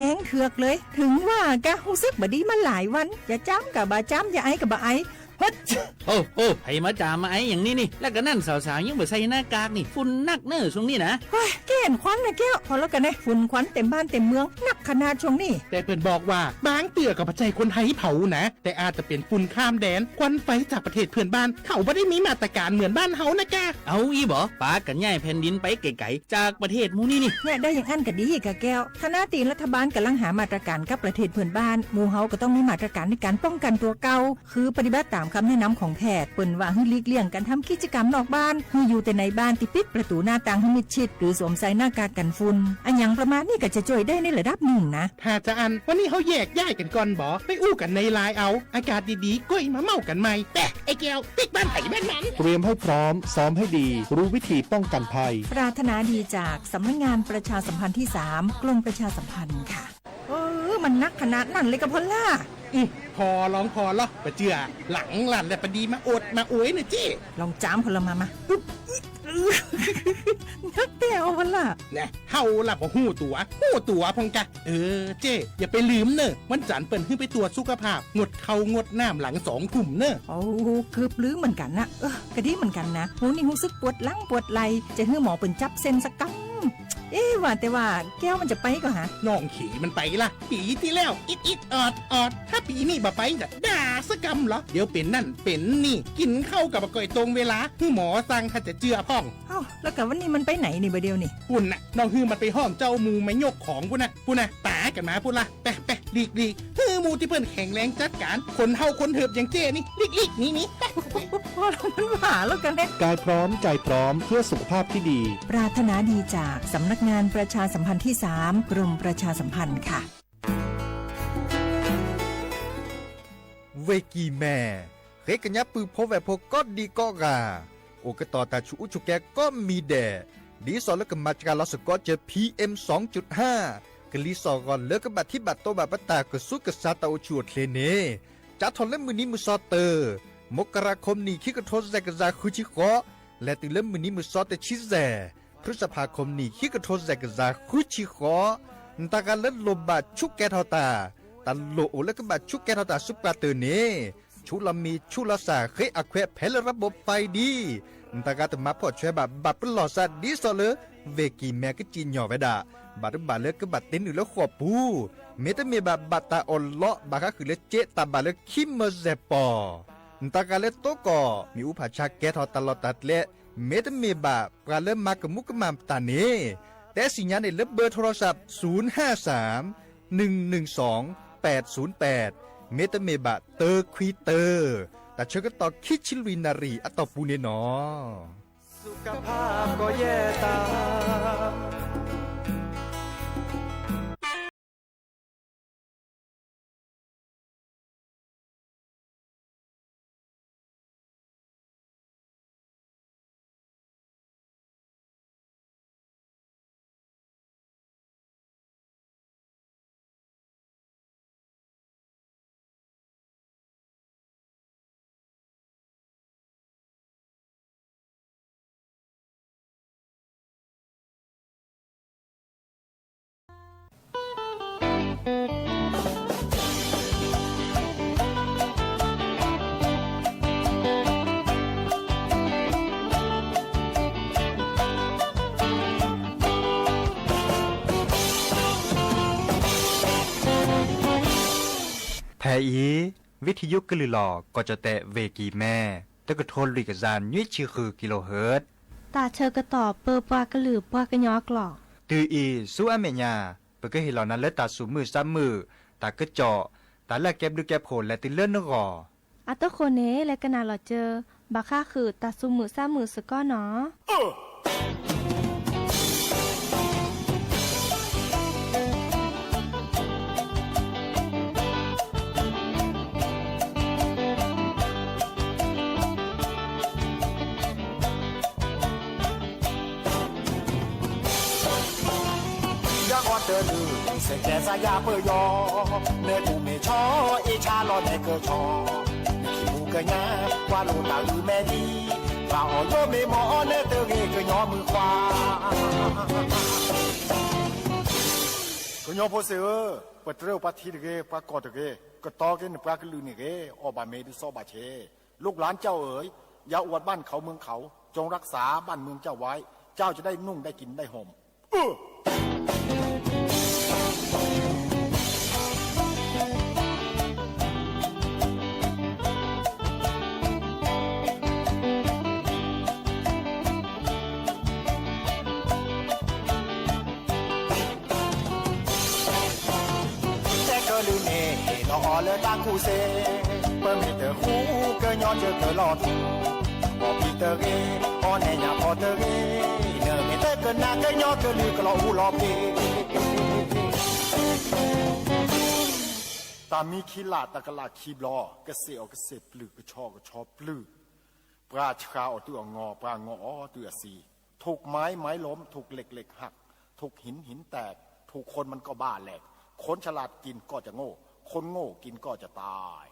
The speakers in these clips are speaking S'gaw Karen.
แห้งเถือกเลย ถึงว่าก็รู้สึกบ่ดีมาหลายวัน จะจามก็บ่จาม จะไอก็บ่ไอ เฮ้ย โอ้โห ใครมาจามมาไออย่างนี้นี่ แล้วก็นั่นสาวๆ ยังบ่ใส่หน้ากากนี่ ฝุ่นนักเนอะช่วงนี้นะ เฮ้ย แก้นควันนะแก้ว พอแล้วกันนะ ฝุ่นควันเต็มบ้านเต็มเมือง นักขนาดช่วงนี้ แต่เปิ้นบอกว่า บางเตื้อก็บ่ใจ้คนไทยเผานะ แต่อาจจะเป็นฝุ่นข้ามแดน ควันไฟจากประเทศเพื่อนบ้าน เขาบ่ได้มีมาตรการเหมือนบ้านเฮานะกะ เอาอี้บ่ ปากันย้ายแผ่นดินไปไกลๆ จากประเทศหมู่นี้นี่ เนี่ยได้อย่างอั้นก็ดีกะแก้ว ขณะที่รัฐบาลกำลังหามาตรการกับประเทศเพื่อนบ้าน หมู่เฮาก็ต้องมีมาตรการในการป้องกันตัวเก่า คือปฏิบัติตามคำแนะนำของแพทย์ เปิ้นว่าหื้อหลีกเลี่ยงการทำกิจกรรมนอกบ้าน หื้ออยู่แต่ในบ้านที่ปิดประตูหน้าต่างให้มิดชิด หรือสวมใส่หน้ากากกันฝุ่น อะหยังประมาณนี้ก็จะช่วยได้ในระดับหนึ่งนะ ถ้าจะอั้น วันนี้เฮาแยกย้ายกันก่อนบ่ ไปอู้กันในไลน์เอา อากาศดีๆ ก้อยมาเม้ากันใหม่ แต่ไอ้แก้ว ปิ๊กบ้านไผบ้านมัน เตรียมให้พร้อม ซ้อมให้ดี รู้วิธีป้องกันภัย ปรารถนาดีจากสำนักงานประชาสัมพันธ์ที่สาม กรมประชาสัมพันธ์ค่ะ เออ มันนักขนาดนั้นเลยกะพอลล่า อืม พอลองพอลอ บ่เจื้อ หลังล้านแล้วปะดีมาโอดมาโอยเนอะเจ้ ลองจามพอลล่ามา มา อึ๊บ นักแก้วพอลล่า แน่ เฮาล่ะบ่ฮู้ตั๋ว ฮู้ตั๋วพ่องกะ เออ เจ้ อย่าไปลืมเนอะ วันจันทร์เปิ้นหื้อไปตรวจสุขภาพ งดข้าวงดน้ำหลังสองทุ่มเนอะ โอ้ เกือบลืมเหมือนกันนะ เออ กะดีเหมือนกันนะ โห นี่รู้สึกปวดหลังปวดไหล่ จะหื้อหมอเปิ้นจับเส้นสักกำ เอ๊ะ ว่าแต่ว่าแก้วมันจะไปก่อฮะ น้องเขยมันไปล่ะ ปีที่แล้ว อิดอิดออดออด ถ้าปีนี้บ่ไปจะด่าสักกำเหรอ เดี๋ยวเป็นนั่นเป็นนี่ กินข้าวก็บ่ค่อยตรงเวลา หื้อหมอสั่งถ้าจะเจื้อพ่อง เอ้า แล้วกะวันนี้มันไปไหนนี่บ่าเดียวนี่ ปุ้นน่ะ น้องหื้อมันไปฮ้องเจ้าหมู่มายกของปุ้นน่ะ ปุ้นน่ะ ป๋ากันมาปุ้นล่ะ ไปไปหลีกหลีก หื้อหมู่ที่เปิ้นแข็งแรงจัดการ คนเฒ่าคนเถิบอย่างเจ้นี่ หลีกหลีกหนีหนี ไปไป พอแล้วมันหวาแล้วกันเนี่ย กายพร้อมใจพร้อมเพื่อสุขภาพที่ดี ปรารถนาดีจากสำนักงานประชาสัมพันธ์ที่สาม กรมประชาสัมพันธ์ค่ะ ဝ့ၢ်ကံၢ်မဲၢ် ဃ့ကညးပုၢ်ဖိဝဲၢ်ဖိကိးဒံကိးဂၤ, အိၣ်ကတီၤတၢ်ဆူးအူဆူးကဲကိးမံၤဒဲး, ဒ်သိးလၢကမၤစှၤလီၤစ့ၢ်ကီးစၢၤ PM စူၤကၠုၢ်ဟါ, ကလံၤစိးဂီၤလၢကဘၣ်ထံဘၣ်တိဘၣ်ပတၢ်ကဆူးကစးတၢ်အိၣ်ဆူၣ်အိၣ်ချ့န့ၣ်, ကၢ်ထီၣ်လၢမုၢ်နံၤမုၢ်သီတၢ်, မကရၤခိၣ်နံၣ် ခံကထိယဲၢ်ကယၤဃုဆံဃိး, လဲၤတုၤလၢမုၢ်နံၤမုၢ်သီတဆံယဲၢ်, ဖရံးစဖၢ်ခိၣ်နံၣ် ခံကထိယဲၢ်ကယၤဃုဆံဃိး, နတၢ်ဂၤလၢလိၣ်ဘၣ်ဆူးကဲထီၣ်တၢ်, တၢ်လိၣ်အိၣ်လၢကဘၣ်ဆူးကဲထီၣ်တၢ်ဆူပှၤတၢၢ်န့ၣ်, ဆူးလီၤမံၤဆူးလီၤစၢ်ဃ့အခွဲးဖဲလၢ ระบบไฟ ဒ်, နတၢ်ဂၤတမၤဖှီၣ်ဆွဲဘၣ် ဘၣ်ပလီၢ်စးဒ်သိးလၢ ဝ့ၢ်ကံၢ်မဲၢ်ကစံၣ်ညီၣ်ဝဲဒၣ်, ဘၣ်တဘၣ်လၢကဘၣ်တ့နုာ်လၢဃိာ်ပူၤ, မ့တမ့ၢ်ဘၣ်ဘၣ်တၢ်အီၣ်လီး ဘၣ်ဃးဃုာ်လၢစ့တၢ်ဘၣ်လၢခံမၢစဲၢ်ပီၤ, နတၢ်ဂၤလၢတိကီၢ် မ့ၣ်အူဖးဆါကဲထီၣ်တၢ်လီၢ်တၢ်ကျဲ, မ့တမ့ၢ်ဘၣ်ပှၤလၢမၤကမူကမၣ်တၢ်န့ၣ်, တဲစံၣ်ညါန့ၣ်လၢ เบอร์โทรศัพท์ ศูนย์ห้าสาม หนึ่งหนึ่งสอง แปดศูนย์แปด, မ့တမ့ၢ်ဘၣ်တၢခွံတၢ, တၢ်ဆၢကတီၢ်ခံဆံလွံၢ်နၣ်ရံၣ်အတီၢ်ပူၤန့ၣ်နီၤ. ဖဲအံၤ ဝံထံယိကလုၢ်လီၢ် ကီၢ်ကၠီၣ်တဲၣ် ဝ့ၢ်ကံၢ်မဲၢ် တကထိလွံၢ်ကယၤနွံဆံဃု kilohertz, တၢ်ဆၢကတီၢ်ပၢပှၤကလုာ်ပှၤကညီအကျိာ်, တုၤအံၤဆူအမဲာ်ညါ ပကဟ့ၣ်လီၤနၤလၢတၢ်သူၣ်မုာ်သးမုာ်, တၢ်ကစီၣ်, တၢ်လၢအကဲဘျုးကဲဖှိၣ်လဲၤတုၤလၢနဂီၢ် အတဃိန့ၣ် လဲၤကနၣ်လီၤစၢၤ ဘၣ်ဃးဃုာ်တၢ်သူၣ်မုာ်သးမုာ်စ့ၢ်ကီးနီၤ. ယဂီၢ်တၢ်လုၢ် စဲးကဲစးယၤပၢၢ်ယီၤ, မ့ၢ်ကူမ့ၢ်ဆီ အ့ၣ်ဆါလီၤနဲကဆီ, နခံပူၤကညါ ကွၢ်လိာ်တၢ်အုးမဲာ်နံၤ, ဘၣ်အီၤယိမ့ၢ်မီၢ်အီၤ နဲတဂ့ၤကညီမုၣ်ခွါ. ကညီဖိသ့ၣ်ဧၢ, ပတြၢၤပှၤထံတဂ့ၤ, ပှၤကီၢ်တဂ့ၤ, ကတီၤက့ၤနပှၤကလုာ်န့ၣ်ဂ့ၤ, အီၣ်ဘၣ်မ့ၤဒုးစီဘၣ်ဆဲး. ลูกหลานเจ้าเอ๋ย, อย่าอวดบ้านเขาเมืองเขา, จงรักษาบ้านเมืองเจ้าไว้, เจ้าจะได้นุ่งได้กินได้ห่ม. တဲကလုာ်န့ၣ် ဟ့ၣ်လီၤအီၤလၢတၢ်ကူၣ်စ့, ပမ့ၢ်တဃူ ကညီကၢၤလီၤထူ, အီၣ်ဖံးတဂ့ၤ, အီၣ်နဲၣ်ညါဖီတဂ့ၤ, နမ့ၢ်တကနၣ် ကညီကလုာ်ကလီၤအူလီၤဖံး. တၢ်မံခံလါ တကလးခံဘျီ, ကစ့ၣ်အီၣ်ကစ့ၣ်ပျုၢ်, ကဆီအီၣ်ကဆီပျုၢ်, ပှၤဆှၣ်အီၣ်တုၤအငီၢ်, ပှၤငီၢ်အီၣ်တုၤအစံ, ถูกไม้ไม้ล้ม, ถูกเหล็กเหล็กหัก, ถูกหินหินแตก, ถูกคนมันก็บ้าแหลก, คนฉลาดกินก็จะโง่, คนโง่กินก็จะตาย.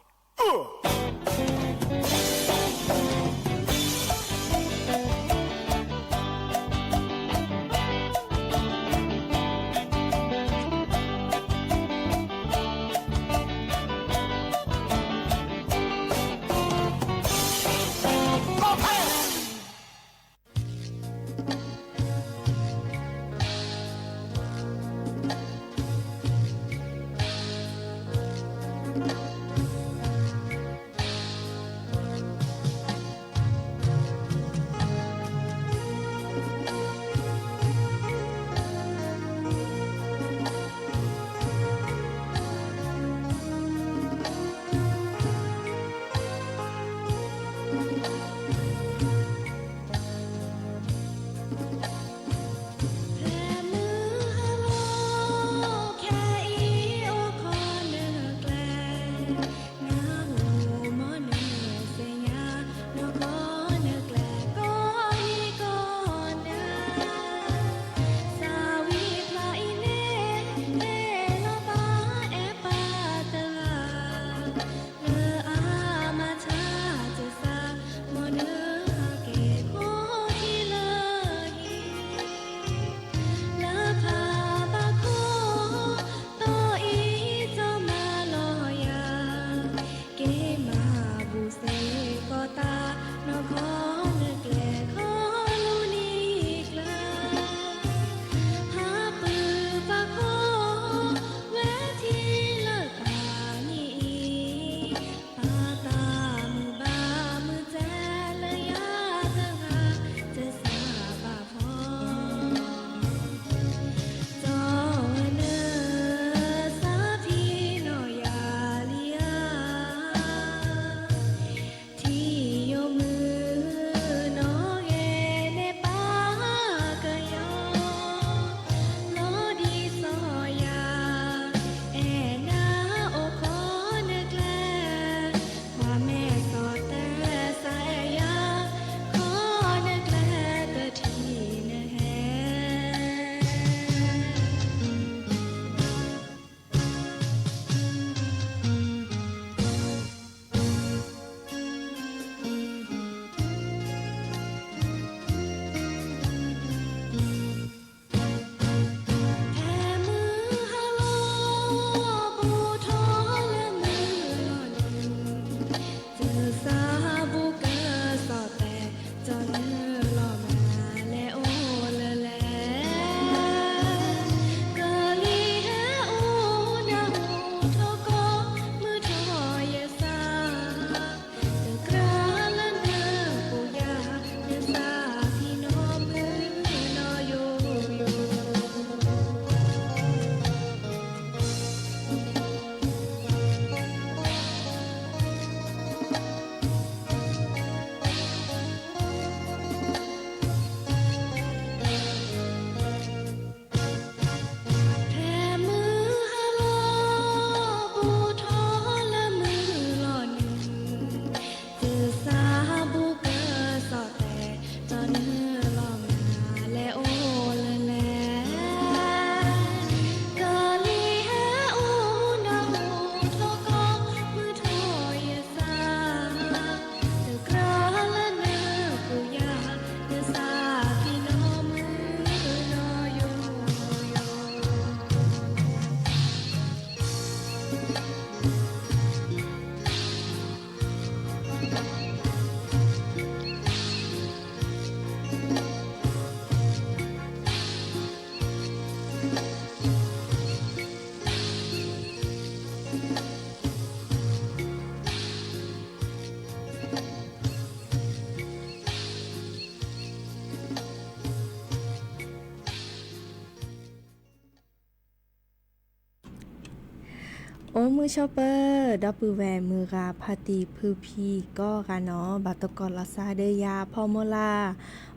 အိၣ်မုာ်ဆိးပၢၤ ဒီပုၢ်ဝဲၢ်မုၢ်ဂၤဖါတံၢ်ဖုဖံကိးဂၤနီၣ်, ဘၣ်တကိးလီၤသးဒီးယၤ ဖီမီလၤ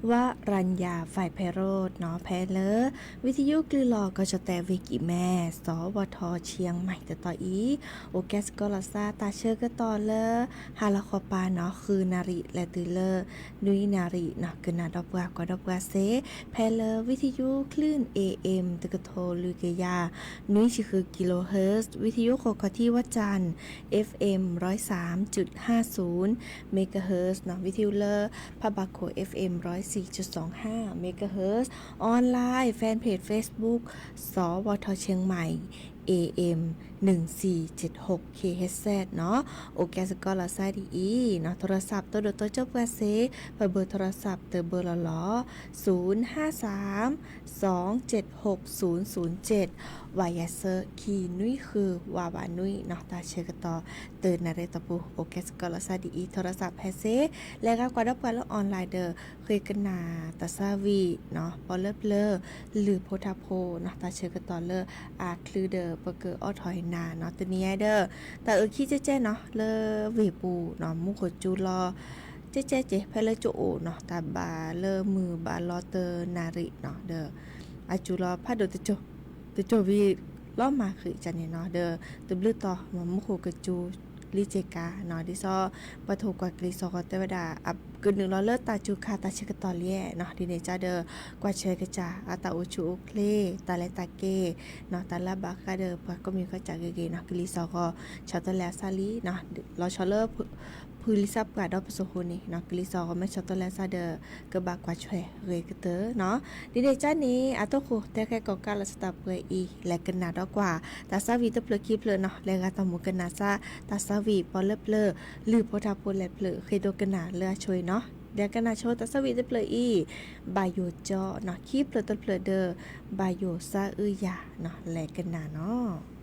ဝရံယၤ ဝဲဖဲရိးနီၣ်, ဖဲလၢ ဝံသယုကလုၢ်လီၤကီၢ်ကၠီၣ်တဲၣ်ဝ့ၢ်ကံၣ်မဲ စီၤဝီၤထီၣ်ဆံၣ်ယၣ်မၣ်တတီၤအံၤ, အိၣ်ကဲစ့ၢ်ကီးလီၤသးတၢ်ဆၢကတီၢ်လၢ ဟါလီၤဃီပၤနီၣ် ဃုနၣ်ရံၣ် လဲၤတုၤလၢ နွံနၣ်ရံၣ်နီၣ်, ကနၣ်ဒီးပှၤကွၢ်ဒီးပှၤစ့ၢ် ဖဲလၢ ဝံသယုကလုၢ် เอเอ็ม တကထိလွံၢ်ကယၤ နွံဆံဃု kilohertz, ဝံသယုခိၣ်ကီၢ်ထံဝၣ်ကၠၣ် เอฟเอ็ม ร้อยสามจุดห้าศูนย์ megahertz နီၣ်, ဝံသယုလၢ ဖးဘၣ်ခိၣ် เอฟเอ็ม ร้อยสี่จุดสองห้า megahertz, online fanpage Facebook စီၤဝီၤထီၣ်ဆံၣ်ယၣ်မၣ် เอเอ็ม หนึ่งสี่เจ็ดหกเคเอชเอสเอส နီၣ်, အိၣ်ကဲစ့ၢ်ကီးလီၤသးဒ်အံၤနီၣ်, โทรศัพท์ တအိၣ်ဒီးတီကၠိပှၤစ့ၢ် ပဘၢၣ် โทรศัพท์ တဘၢၣ်လီၤလီၤ, ศูนย์ห้าสาม สองเจ็ดหกศูนย์ศูนย์เจ็ด ဝးယဲၢ်ဆၢ ခံနွံဃု ဝးဘၣ်နွံနီၣ်, တၢ်ဆၢကတီၢ် တနၣ်ရံၣ်တီၢ်ပူၤ အိၣ်ကဲစ့ၢ်ကီးလီၤသးဒ်အံၤ, โทรศัพท์ ဖဲစ့ၢ် လဲၤဂၤကွၢ်ဒီးပှၤလၢ online ဒီး ဃ့ကနၣ်တၢ်သးဝံၣ်နီၣ်, ပီၣ်လၢပျၢၤ လုၢ်ဖိထါဖိနီၣ်, တၢ်ဆၢကတီၢ်လၢအချုးဒီးပကအိးထီၣ်နၤနီၣ်, တနံၤအံၤဒီး တၢ်အုၣ်ခံကဲကဲနီၣ်, လၢဝ့ၢ်ပူၤနီၣ်, မူခိၣ်ကၠူလီၤ ကဲကဲကဲ ဖဲလၢကၠိအိၣ်နီၣ်, တၢ်ဘၣ်လၢမုၢ်ဘၣ်လီၤတနၣ်ရံၣ်နီၣ်, ဒီး အကၠူလီၤဖးဒိၣ် တကၠိၢ်ဝံၤလီၤမၢ်ဃံးကန့ၣ်နီၣ်, ဒီးတဘျုးတီၤ မူခိၣ်ကၠူလံစ့ၢ်ကီးနီၣ်, ဒ်သိး ပှၤထိၣ်ကွၢ်ကလံၤစီၤဂီၤတဲဝဲဒၣ် အကနုာ်လီၤလၢတၢ်စူၤခါတၢ်ဆၢကတီၢ်လံနီၣ်, ဒ်န့ၣ်ကဒီး ကွၢ်ဆၢကစၢ်အတၢ်အိၣ်ဆူၣ်အိၣ်ချ့ တၢ်လဲၤတၢ်က့ၤနီၣ်, တၢ်လၢအဘၣ်ဃးဒီးပှၤကိးမံၤကိးဂၤဂ့ၤဂ့ၤနီၣ်, ကလံၤစီၤဂီၤ ဆီၣ်တလဲအသးလံနီၣ်, လီၤဆီလၢ ဖုလံာ်သးပှၢ်ဒီးပစိာ်ဃိန့ၣ်နီၣ်, ကလံၤစီၤဂီၤမ့ၢ်ဆီၣ်တလဲအသးဒီး ကဘၣ်ကွၢ်ဆၢဂ့ၤကတၢၢ်နီၣ်, ဒ်န့ၣ်ကန့ၣ် အတီခိၣ်တဲဃဲကိးကးလီၤစတၢ်ပှဲၤအံၤ လဲၤကနၣ်ဒီးကွၢ် တၢ်သးဝံၣ်တဖျၢၣ်ခံဖျၢၣ်နီၣ်, လဲၤဂၤတၢ်မူကနၣ်သး တၢ်သးဝံၣ်ပီၣ်လၢပျၢၤ လုၢ်ဖိထါဖိလဲၤဖျၢၣ် ဃ့ဒိကနၣ်လၢအဆိအံၤနီၣ်, ဒီးကနၣ်ဆိတၢ်သးဝံၣ်တဖျၢၣ်အံၤ ဘၣ်ယိၣ်ကၠီနီၣ်, ခံဖျၢၣ်တဖျၢၣ်ဒီး ဘၣ်ယိၣ်သးအုးယၤနီၣ်, လဲၤကနၣ်နီၣ်.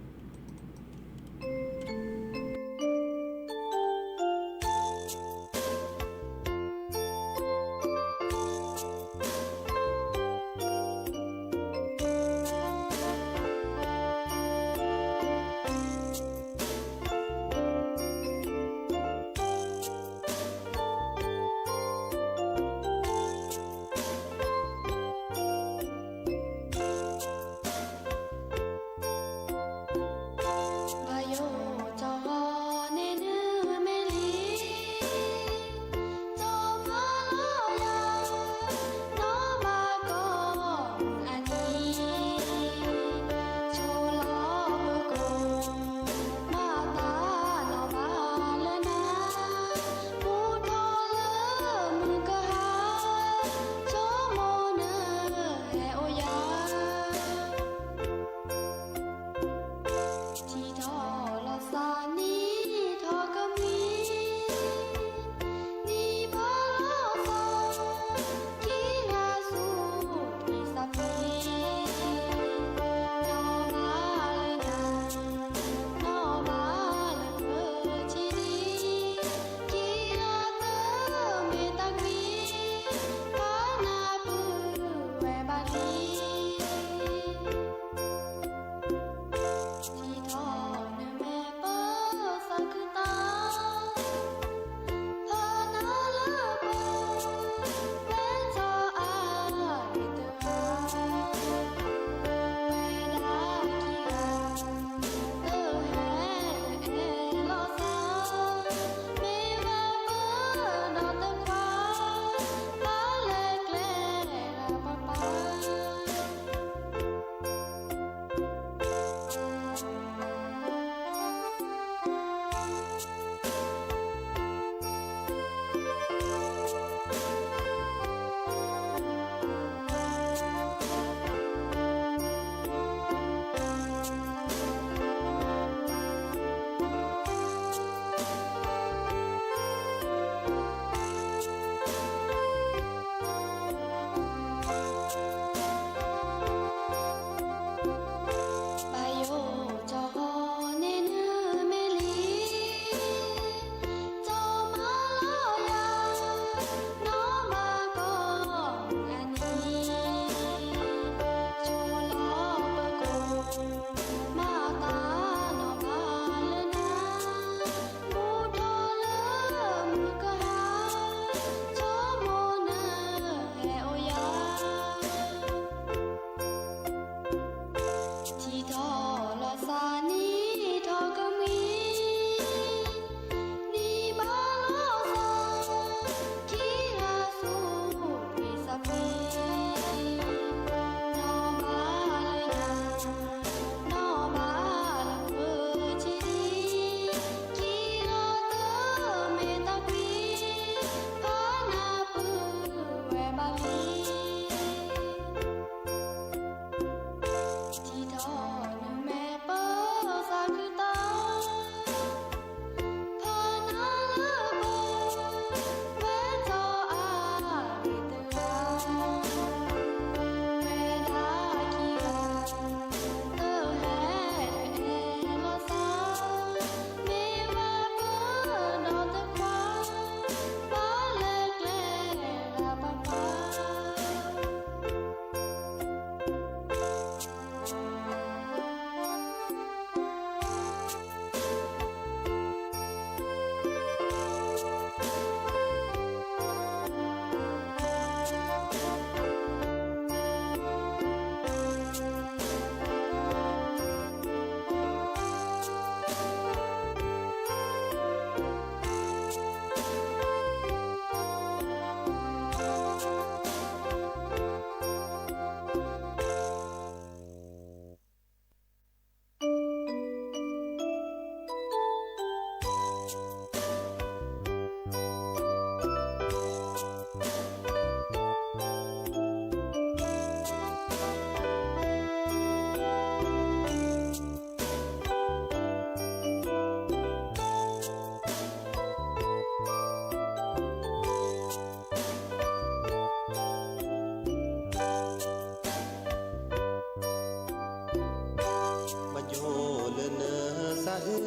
အုၣ်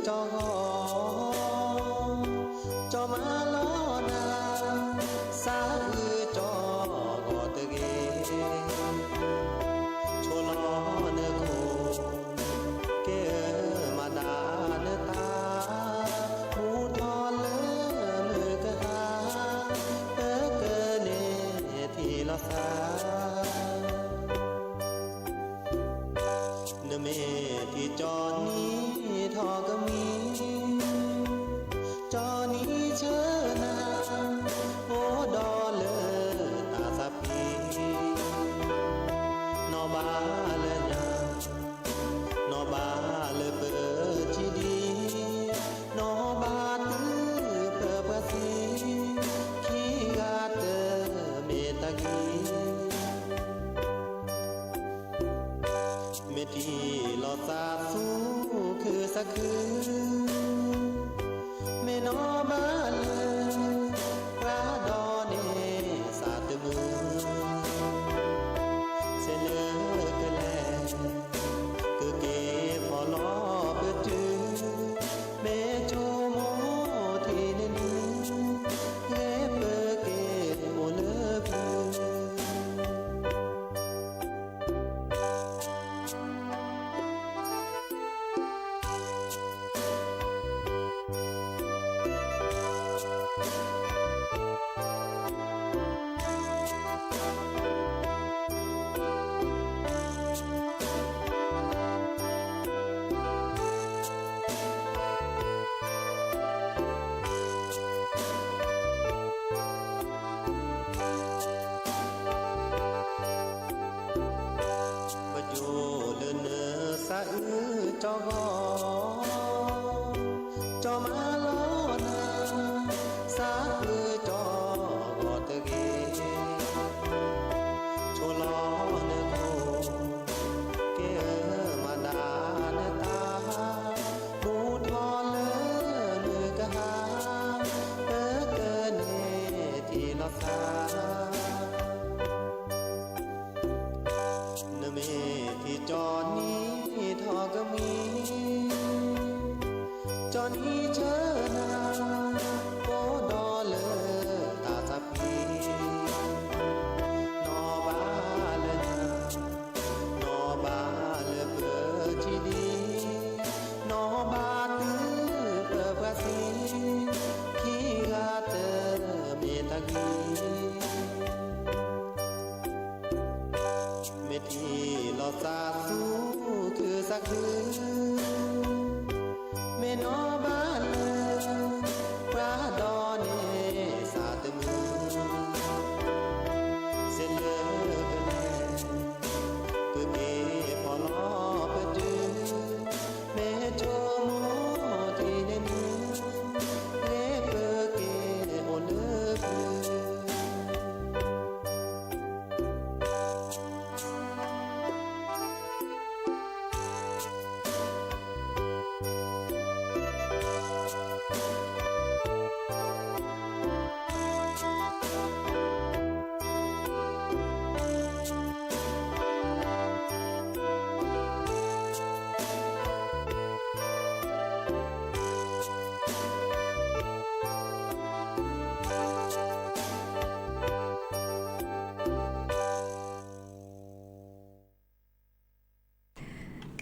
ကၠီဂီၤ, ကၠီမၤလီၤနၤ, စးအုၣ်ကၠီဂီၤတဂ့ၤ, ဆိလီၤနခိၣ်, ကဲမၤဒၣ်နသး, မူထီၣ်လၢမုၢ်ကဟါ, ပကန့ၢ်ထံၣ်လီၤစၢ် နမ့ၢ်ထံၣ်ကၠီနံၤထီၣ်ကမံၤ, ကၠီနံၤဆၢနၤ, အိၣ်ဒီးလၢတၢ်သးဖှံ, နီၢ်ဘၣ်လၢညါ, နီၢ်ဘၣ်လၢပထံဒံ, နီၢ်ဘၣ်တုၤပပှၤသံ, ခံဂၤတမ့ၢ်တၢ်ဂံၢ် မ့ၢ်ထံၣ်လီၤသးသူခုစးခု, မ့ၢ်နီၢ်ဘၣ်လၢ ပှၤဒီးန့ၢ်စးတမုာ်, စဲးလၢကလဲၤ ကက့ၤဖီၣ်လီၤပတုာ်, မ့ၢ်ဆိကမိၣ်ထံၣ်န့ၢ်နုၢ်, ဂဲၤပက့ၤအိၣ်လၢပျၢၤ ပကၠိလၢနသးအုးကၠီဂီၤ, ကၠီမၤလီၤနၤ, သးအုးကၠီဂီၤတဂ့ၤ, ဆိလီၤနခိၣ်, ကဲမၤဒၣ်နသး, မူထီၣ်လၢမုၢ်ကဟါ, ပကန့ၢ်ထံၣ်လီၤစၢ် နမ့ၢ်ထံၣ်ကၠီနံၤထီၣ်ကမံၤ, ကၠီနံၤဆၢနၤ, အိၣ်ဒီးလၢတၢ်သးဖှံ, နီၢ်ဘၣ်လၢညါ, နီၢ်ဘၣ်လၢပထံဒံ, နီၢ်ဘၣ်တုၤပပှၤသံ, ခံဂၤတမ့ၢ်တၢ်ဂံၢ် မ့ၢ်ထံၣ်လီၤသးသူခုစးခု, မ့ၢ်နီၢ်ဘၣ်လၢ ပှၤဒီးန့ၢ်စးတမုာ်, စဲးလၢကလဲၤ ကက့ၤဖီၣ်လီၤပတုာ်, မ့ၢ်ဆိကမိၣ်ထံၣ်န့ၢ်နုၢ်, ဂဲၤပက့ၤအိၣ်လၢပျၢၤ ကတၢၢ်လံ တ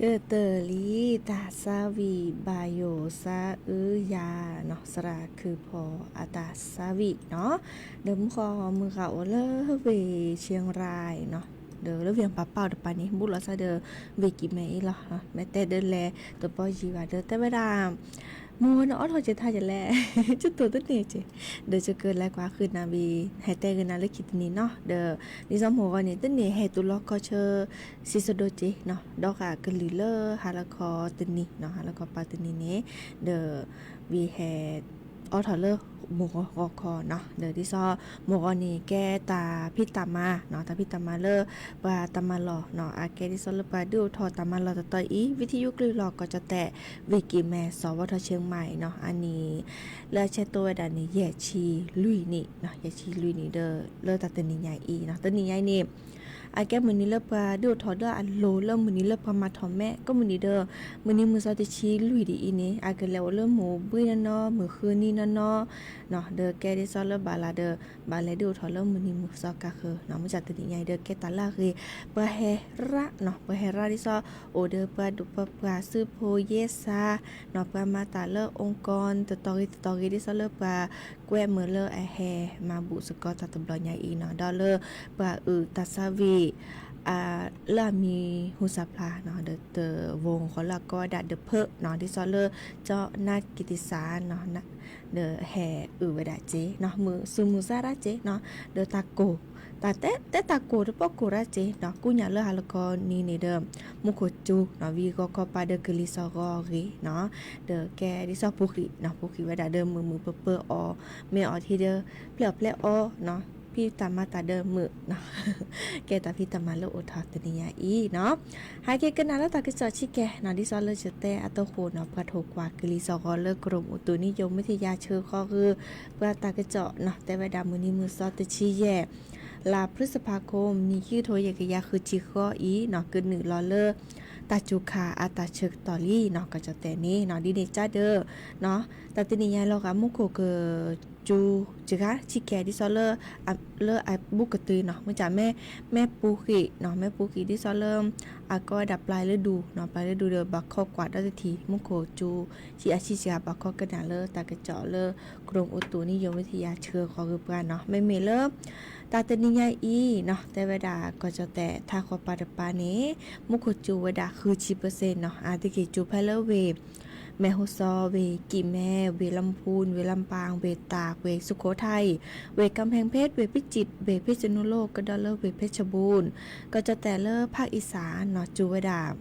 ၢ်သးဝံၣ်ဘၣ်ယိၣ်သးအုးယၤနီၤ သရၣ်ခုၣ်ဖီၣ်အတၢ်သးဝံၣ်နီၤ, ဒီးမုၢ်ဃီမုၢ်ဃာ်အိၣ်လၢဝ့ၢ်ဆ့ရၤနီၤ, ဒီးလၢဝ့ၢ်ပၢ်ပၢ်တပၤန့ၣ် ဘူးလိာ်သးဒီး ဝ့ၢ်ကံၢ်မဲအံၤလီၤ, မ့ၢ်တဲဒ်လဲၣ်တပီယံၤဘၣ်ဒီး တဲဝဲဒၣ် မိၢ်ဝဲန့ၣ်အိးထီၣ်က့ၤထါယလဲၣ်, ကတိၤတန့ၢ်က့ၤ, ဒီးယကလဲၤကွၢ်ဃုာ်နၤဝံၤ ဟဲတဲဂ့ၤနၤလၢခံတနံၤနီၤ, ဒီး ဒ်သိးမိၢ်ဂီၤန့ၣ် တန့ၢ်ဟဲတုၤလီၤကီၢ်ဆၢ စံးစဒိၣ်က့ၤနီၤ, ဒီးဃာ်ကလုၢ်လၢဟါလီၤခီတနံၤနီၤ, ဟါလီၤခီပၤတနံၤန့ၣ်, ဒီး ဝံၤဟဲ အိးထီၣ်လၢမိၢ်ဂီၤဂီၤခီနီၤ, ဒီးဒ်သိး မိၢ်ဂီၤန့ၣ် ကဲတၢ်ဖံးတၢ်မၤနီၤ, တၢ်ဖံးတၢ်မၤလၢ ပှၤတၢ်မၤလီၢ်နီၤ, အကဲဒ်သိးလၢပှၤဒုးအိၣ်ထီၣ်တၢ်မၤလီၢ်တတီၤအံၤ ဝံထံယုကလုၢ်လီၢ်ကီၢ်ကၠီၣ်တဲၣ် ဝ့ၢ်ကံၢ်မဲ စီၤဝီထီၣ်ဆ့မၤအံၤနီၤ, အနံၣ် လၢအဆဲးတိဝဲဒၣ်န့ၣ် ယဲၢ်ဆံလွံၢ်နံၣ်နီၤ, ယဲၢ်ဆံလွံၢ်နံၣ်ဒီး လၢတၢ်တနံၤညါအံၤနီၤ, တနံၤညါအံၤန့ၣ် အကဲမုၢ်နံၤလၢပှၤဒုးအိၣ်ထီၣ်လၢအလိၤလၢမုၢ်နံၤလၢပှၤမၤထီၣ်မဲ ကိးမုၢ်နံၤဒီး မုၢ်နံၤမုၢ်သီတဆံလွံၢ်ဒ်အံၤန့ၣ် အကလဲၤအိၣ်လၢမုၢ်ဘှံးနီၢ်နီၢ် မုၢ်ဃုနံၤနီၢ်နီၢ် ဒီးကဲဒ်သိးလၢဘၣ်လၢဒီး ဘၣ်လဲၤဒုးအိၣ်ထီၣ်လၢမုၢ်နံၤမုၢ်သီကါဃၢၤနီၤ မုၢ်ဆါတနံၤညါအံၤဒီးကဲတၢ်လၢအဂ့ၤ ပှၤဟဲရၣ်နီၤ ပှၤဟဲရၣ်ဒ်သိး အိၣ်ဒီးပှၤဒူၣ်ပှၤပှၢ်စုဖိယဲစၢ်နီၤ ပှၤမၤတၢ်လၢ องค์กร တတီၤဂ့ၤတတီၤဂ့ၤဒ်သိးလၢပှၤကွဲမုာ်လၢအဟဲမၤဘူၣ်သကိးတၢ်တဘျီညါအံၤနီၤ ဒီးလၢပှၤအုၣ်တၢ်ဆါဝံၤ လၢအမံၤဟူစၢ်ဖျါနီၤ ဒီးတဝီၤဃီလၢအကိးဝဲဒၣ်ဒီးဖၢနီၤ ဒ်သိးလၢ ကၠီနါကံတံစၢ်နီၤ ဒီးဟဲအုၣ်ဝဲဒၣ်စ့နီၤ မုာ်ဆူၣ်မုာ်စၢ်ဒၣ်စ့နီၤ ဒီးတၢ်ကိၢ် တၢ်တဲ တဲတၢ်ကိၢ်တပီၢ်ကိၢ်ဒၣ်စ့နီၤ ကူညၣ်လၢဟါလီၤခီနံၤန့ၣ်ဒီး မူခိၣ်စူၤနီၤ ဝံၤဂီၤခီပၤဒီးကလံၤစီၤဂီၤအဂ့ၢ်နီၤ ဒီးကဲဒ်သိးပူၤဃံးနီၤ ပူၤဃံးဝဲဒၣ်ဒီးမုာ်မုာ်ပၢၤပၢၤအီၤ မ့ၢ်အီၤထံဒီး ပျဲအီၣ်ပျဲအီနီၤ ဖံးတၢ်မၤတၢ်ဒီးမုာ်နီၤ ကဲတၢ်ဖံးတၢ်မၤလၢအိၣ်ထီၣ်တနံၤညါအံၤနီၤ ဟဲက့ၤကနၣ်လၢတၢ်ကစီၣ်ဆံးကဲနီၤ ဒ်သိးလၢယတဲအသဟိၣ်နီၤ ပှၤထိၣ်ကွၢ်ကလံၤစီၤဂီၤလၢ กรมอุตุนิยมวิทยา ဆၢဃီၤဂ့ၤ ပှၤတၢ်ကစီၣ်နီၤ တဲဝဲဒၣ်မုၢ်နံၤမုၢ်သီတဆံယဲၢ် လါ พฤษภาคม နံၣ်ခံကထိယဲၢ်ကယၤဃုဆံဃီအံၤနီၤ ကနုာ်လီၤလၢ တၢ်စူၤခးအတၢ်ဆၢကတီၢ်လံနီၤ ကီၢ်ကၠီၣ်တဲၣ်န့ၣ်နီၤ ဒ်န့ၣ်ကဒီးနီၤ တၢ်တနံၤညါလီၤဂာ်မူခိၣ်က စူၤစှၤဆံးကဲဒ်သိးလၢ လၢအဘူးကတုၤနီၤ မ့ၢ်ကမ့ၢ် မ့ၢ်ပူၤဃံးနီၤ မ့ၢ်ပူၤဃံးဒ်သိးလၢ အကိးဝဲဒၣ်ပျၢ်လၢဒူနီၤ ပျၢ်လၢဒူဒီးဘၣ်ခီကွၢ်ဒီတထံၣ် မူခိၣ်စူၤဆံးအဆံးစှၤ ဘၣ်ခီကနၣ်လၢတၢ်ကစီၣ်လၢ กรมอุตุนิยมวิทยา ဆၢဃီၤဂ့ၤပှၤနီၤ မ့မ့ၢ်လၢ တၢ်တနံၤညါအံၤနီၤ တဲဝဲဒၣ်ကီၢ်ကၠီၣ်တဲၣ်ထးဃီၤပၤတပၤန့ၣ် မူခိၣ်စူၤဝဲဒၣ်ဃုဆံပၢၢ်စ့ၣ်နီၤ အါတက့ၢ်စူၤဖဲလၢဝ့ၢ် မဲၢ်ဟူစီ ဝ့ၢ်ကံၣ်မဲ ဝ့ၢ်လီမူပူၣ် ဝ့ၢ်လီမပၣ် ဝ့ၢ်တၢ် ဝ့ၢ်စူခိၣ်ထၢၣ် ဝ့ၢ်ကၣ်ဖဲၣ်ဖ့ၣ် ဝ့ၢ်ပံၣ်စံၣ် ဝ့ၢ်ဖ့ၣ်စနူလိၣ် ကဒီးလၢဝ့ၢ်ဖ့ၣ်စဘူၣ် ကီၢ်ကၠီၣ်တဲၣ်လၢဖးအံၣ်စၢ်နီၤ စူၤဝဲဒၣ်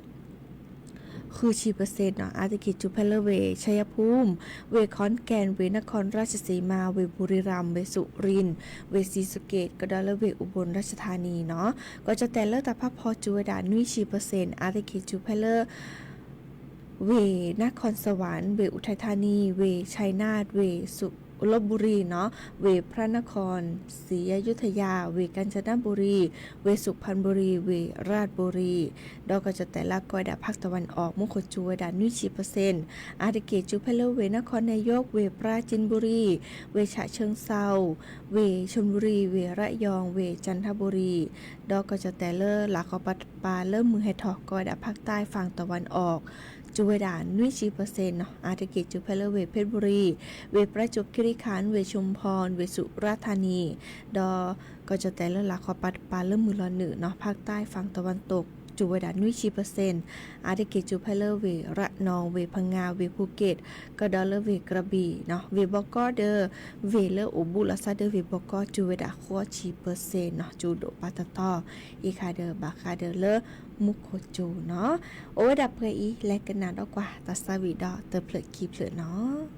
ဃုဆံပၢၢ်စ့ၣ်နီၤ အါတက့ၢ်စူၤဖဲလၢဝ့ၢ် ชัยภูมิ ဝ့ၢ် ขอนแก่น ဝ့ၢ် นครราชสีมา ဝ့ၢ် บุรีรัมย์ ဝ့ၢ် สุรินทร์ ဝ့ၢ် ศรีสะเกษ ကဒီးလၢဝ့ၢ် อุบลราชธานี နီၤ ကီၢ်ကၠီၣ်တဲၣ်လၢတၢ်ဖးဖီစူၤဝဲဒၣ်နွံဆံပၢၢ်စ့ၣ် အါတက့ၢ်စူၤဖဲလၢ ဝ့ၢ် นครสวรรค์ ဝ့ၢ် อุทัยธานี ဝ့ၢ် ชัยนาท ဝ့ၢ် สุ ลพบุรี နီၤ ဝ့ၢ် พระนครศรีอยุธยา ဝ့ၢ် กาญจนบุรี ဝ့ၢ် สุพรรณบุรี ဝ့ၢ် ราชบุรี ဒီးကီၢ်ကၠီၣ်တဲၣ်လၢအကိးဝဲဒၣ် ภาคตะวันออก မူခိၣ်စူၤဝဲဒၣ်နွံဆံပၢၢ်စ့ၣ် အါတက့ၢ်စူၤဖဲလၢဝ့ၢ် นครนายก ဝ့ၢ် ปราจีนบุรี ဝ့ၢ် ฉะเชิงเทรา ဝ့ၢ် ชลบุรี ဝ့ၢ် ระยอง ဝ့ၢ် จันทบุรี ဒီးကီၢ်ကၠီၣ်တဲၣ်လၢလါဃီၤပၤတပၤလၢမုၢ်ဟဲထီၣ်ကိးဝဲဒၣ် ภาคใต้ฝั่งตะวันออก စူၤဝဲဒၣ်နွံဆံပၢၢ်စ့ၣ်နီၤ အါတက့ၢ်စူၤဖဲလၢဝ့ၢ် เพชรบุรี ဝ့ၢ် ประจวบคีรีขันธ์ ဝ့ၢ် ชุมพร ဝ့ၢ် สุราษฎร์ธานี ဒီးကီၢ်ကၠီၣ်တဲၣ်လၢလါဃီၤပၤတပၤလၢမုၢ်လီၤနုာ်နီၤ ภาคใต้ฝั่งตะวันตก စူၤဝဲဒၣ်နွံဆံပၢၢ်စ့ၣ် အါတက့ၢ်စူၤဖဲလၢဝ့ၢ် ระนอง ဝ့ၢ် พังงา ဝ့ၢ် ภูเก็ต ကဒီးလၢဝ့ၢ် กระบี่ နီၤ ဝ့ၢ်ဘီကီဒီး ဝ့ၢ်လၢအိၣ်ဘူးလီၤဆီဒီးဝ့ၢ်ဘီကီ စူၤဝဲဒၣ်ဃိးဆံပၢၢ်စ့ၣ်နီၤ စူၤဒိၣ်ပာ်တတီၤ အံၤခါဒီးဘၣ်ဃးဒီးလၢမူခိၣ်စူၤနီၤ အိၣ်ဝဲဒၣ်ပှဲၤအံၤ လဲၤကနၣ်ဒီးကွၢ်တၢ်သးဝံၣ်ဒီးတဖျၢၣ်ခံဖျၢၣ်နီၤ.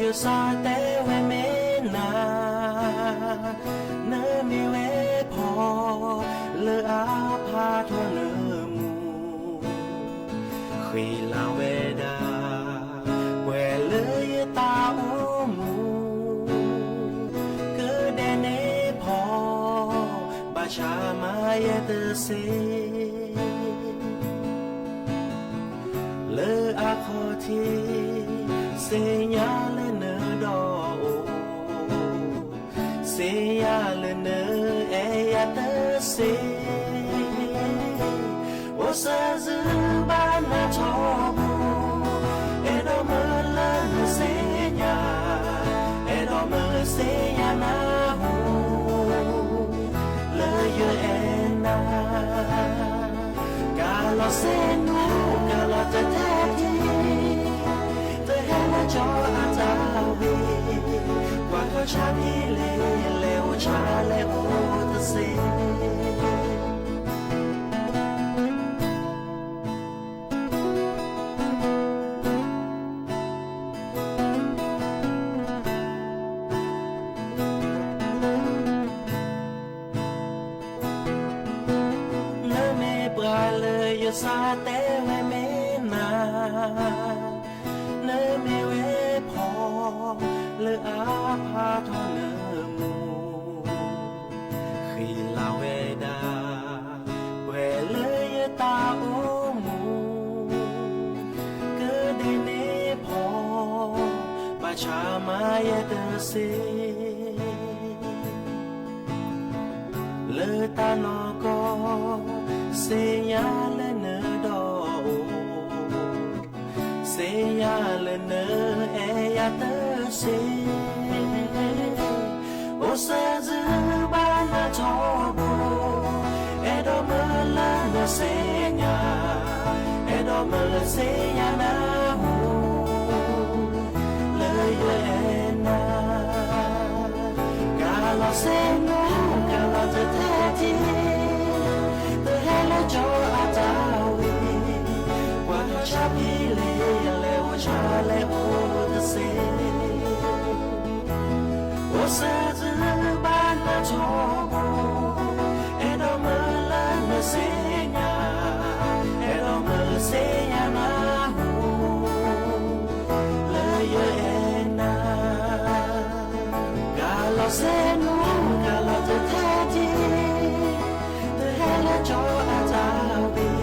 ယစးတဲဝဲမ့ၢ်နၤ, နမ့ၢ်ဝဲဖီ လၢအဖးထီၣ်နၢမူ, ဃ့လၤဝဲဒၣ် ပှဲၤလၢယတၢ်အိၣ်မူ, ကဒဲးန့ၢ်ဖီ ဘၣ်ဆၣ်မၤယဲတသ့ လၢအခီၣ်ထံး သ့ၣ်ညါလၢနဒီးအိၣ်, သ့ၣ်ညါလၢနအဲၣ်ယၤတသ့, အိၣ်စၢၤစုဘၣ်နၤထီဘိ, အဲၣ်ဒိးမၢလၢနသ့ၣ်ညါ, အဲၣ်ဒိးမၢသ့ၣ်ညါနၢ်ဟူ လၢယအဲၣ်နၤ, ကလီၤစ့နူ ကလီၤတထဲထံ, တဟဲလၢကၠီအတၢ်ဝံၤ, ကွၢ်ထီၣ်ဆါဖံလ့ၤ လဲၤအိၣ်ဆါလဲၤအိၣ်တသ့ နမ့ၢ်ပှၤလၢယစးတဲဝဲမ့ၢ်နၤ, နမ့ၢ်ဝဲဖီ လၢအဖးထီၣ်နၢမူ, ဃ့လၤဝဲဒၣ် ပှဲၤလၢယတၢ်အိၣ်မူ, ကဒဲးန့ၢ်ဖီ ဘၣ်ဆၣ်မၤယဲတသ့ လၢတၢ်နီၢ်ကီၢ် သ့ၣ်ညါလၢနဒီးအိၣ်, သ့ၣ်ညါလၢနအဲၣ်ယၤတသ့, အိၣ်စၢၤစုဘၣ်နၤထီဘိ, အဲၣ်ဒိးမၢလၢနသ့ၣ်ညါ, အဲၣ်ဒိးမၢသ့ၣ်ညါနၢ်ဟူ လၢယအဲၣ်နၤ, ကလီၤစ့နူ ကလီၤတထဲထံ, တဟဲလၢကၠီအတၢ်ဝံၤ, ကွၢ်ထီၣ်ဆါဖံလ့ၤ လဲၤအိၣ်ဆါလဲၤအိၣ်တသ့ အိၣ်စၢၤစုဘၣ်နၤထီဘိ, အဲၣ်ဒိးမၢလၢနသ့ၣ်ညါ, အဲၣ်ဒိးမၢသ့ၣ်ညါနၢ်ဟူ လၢယအဲၣ်နၤ, ကလီၤစ့နူ ကလီၤတထဲထံ, တဟဲလၢကၠီအတၢ်ဝံၤ,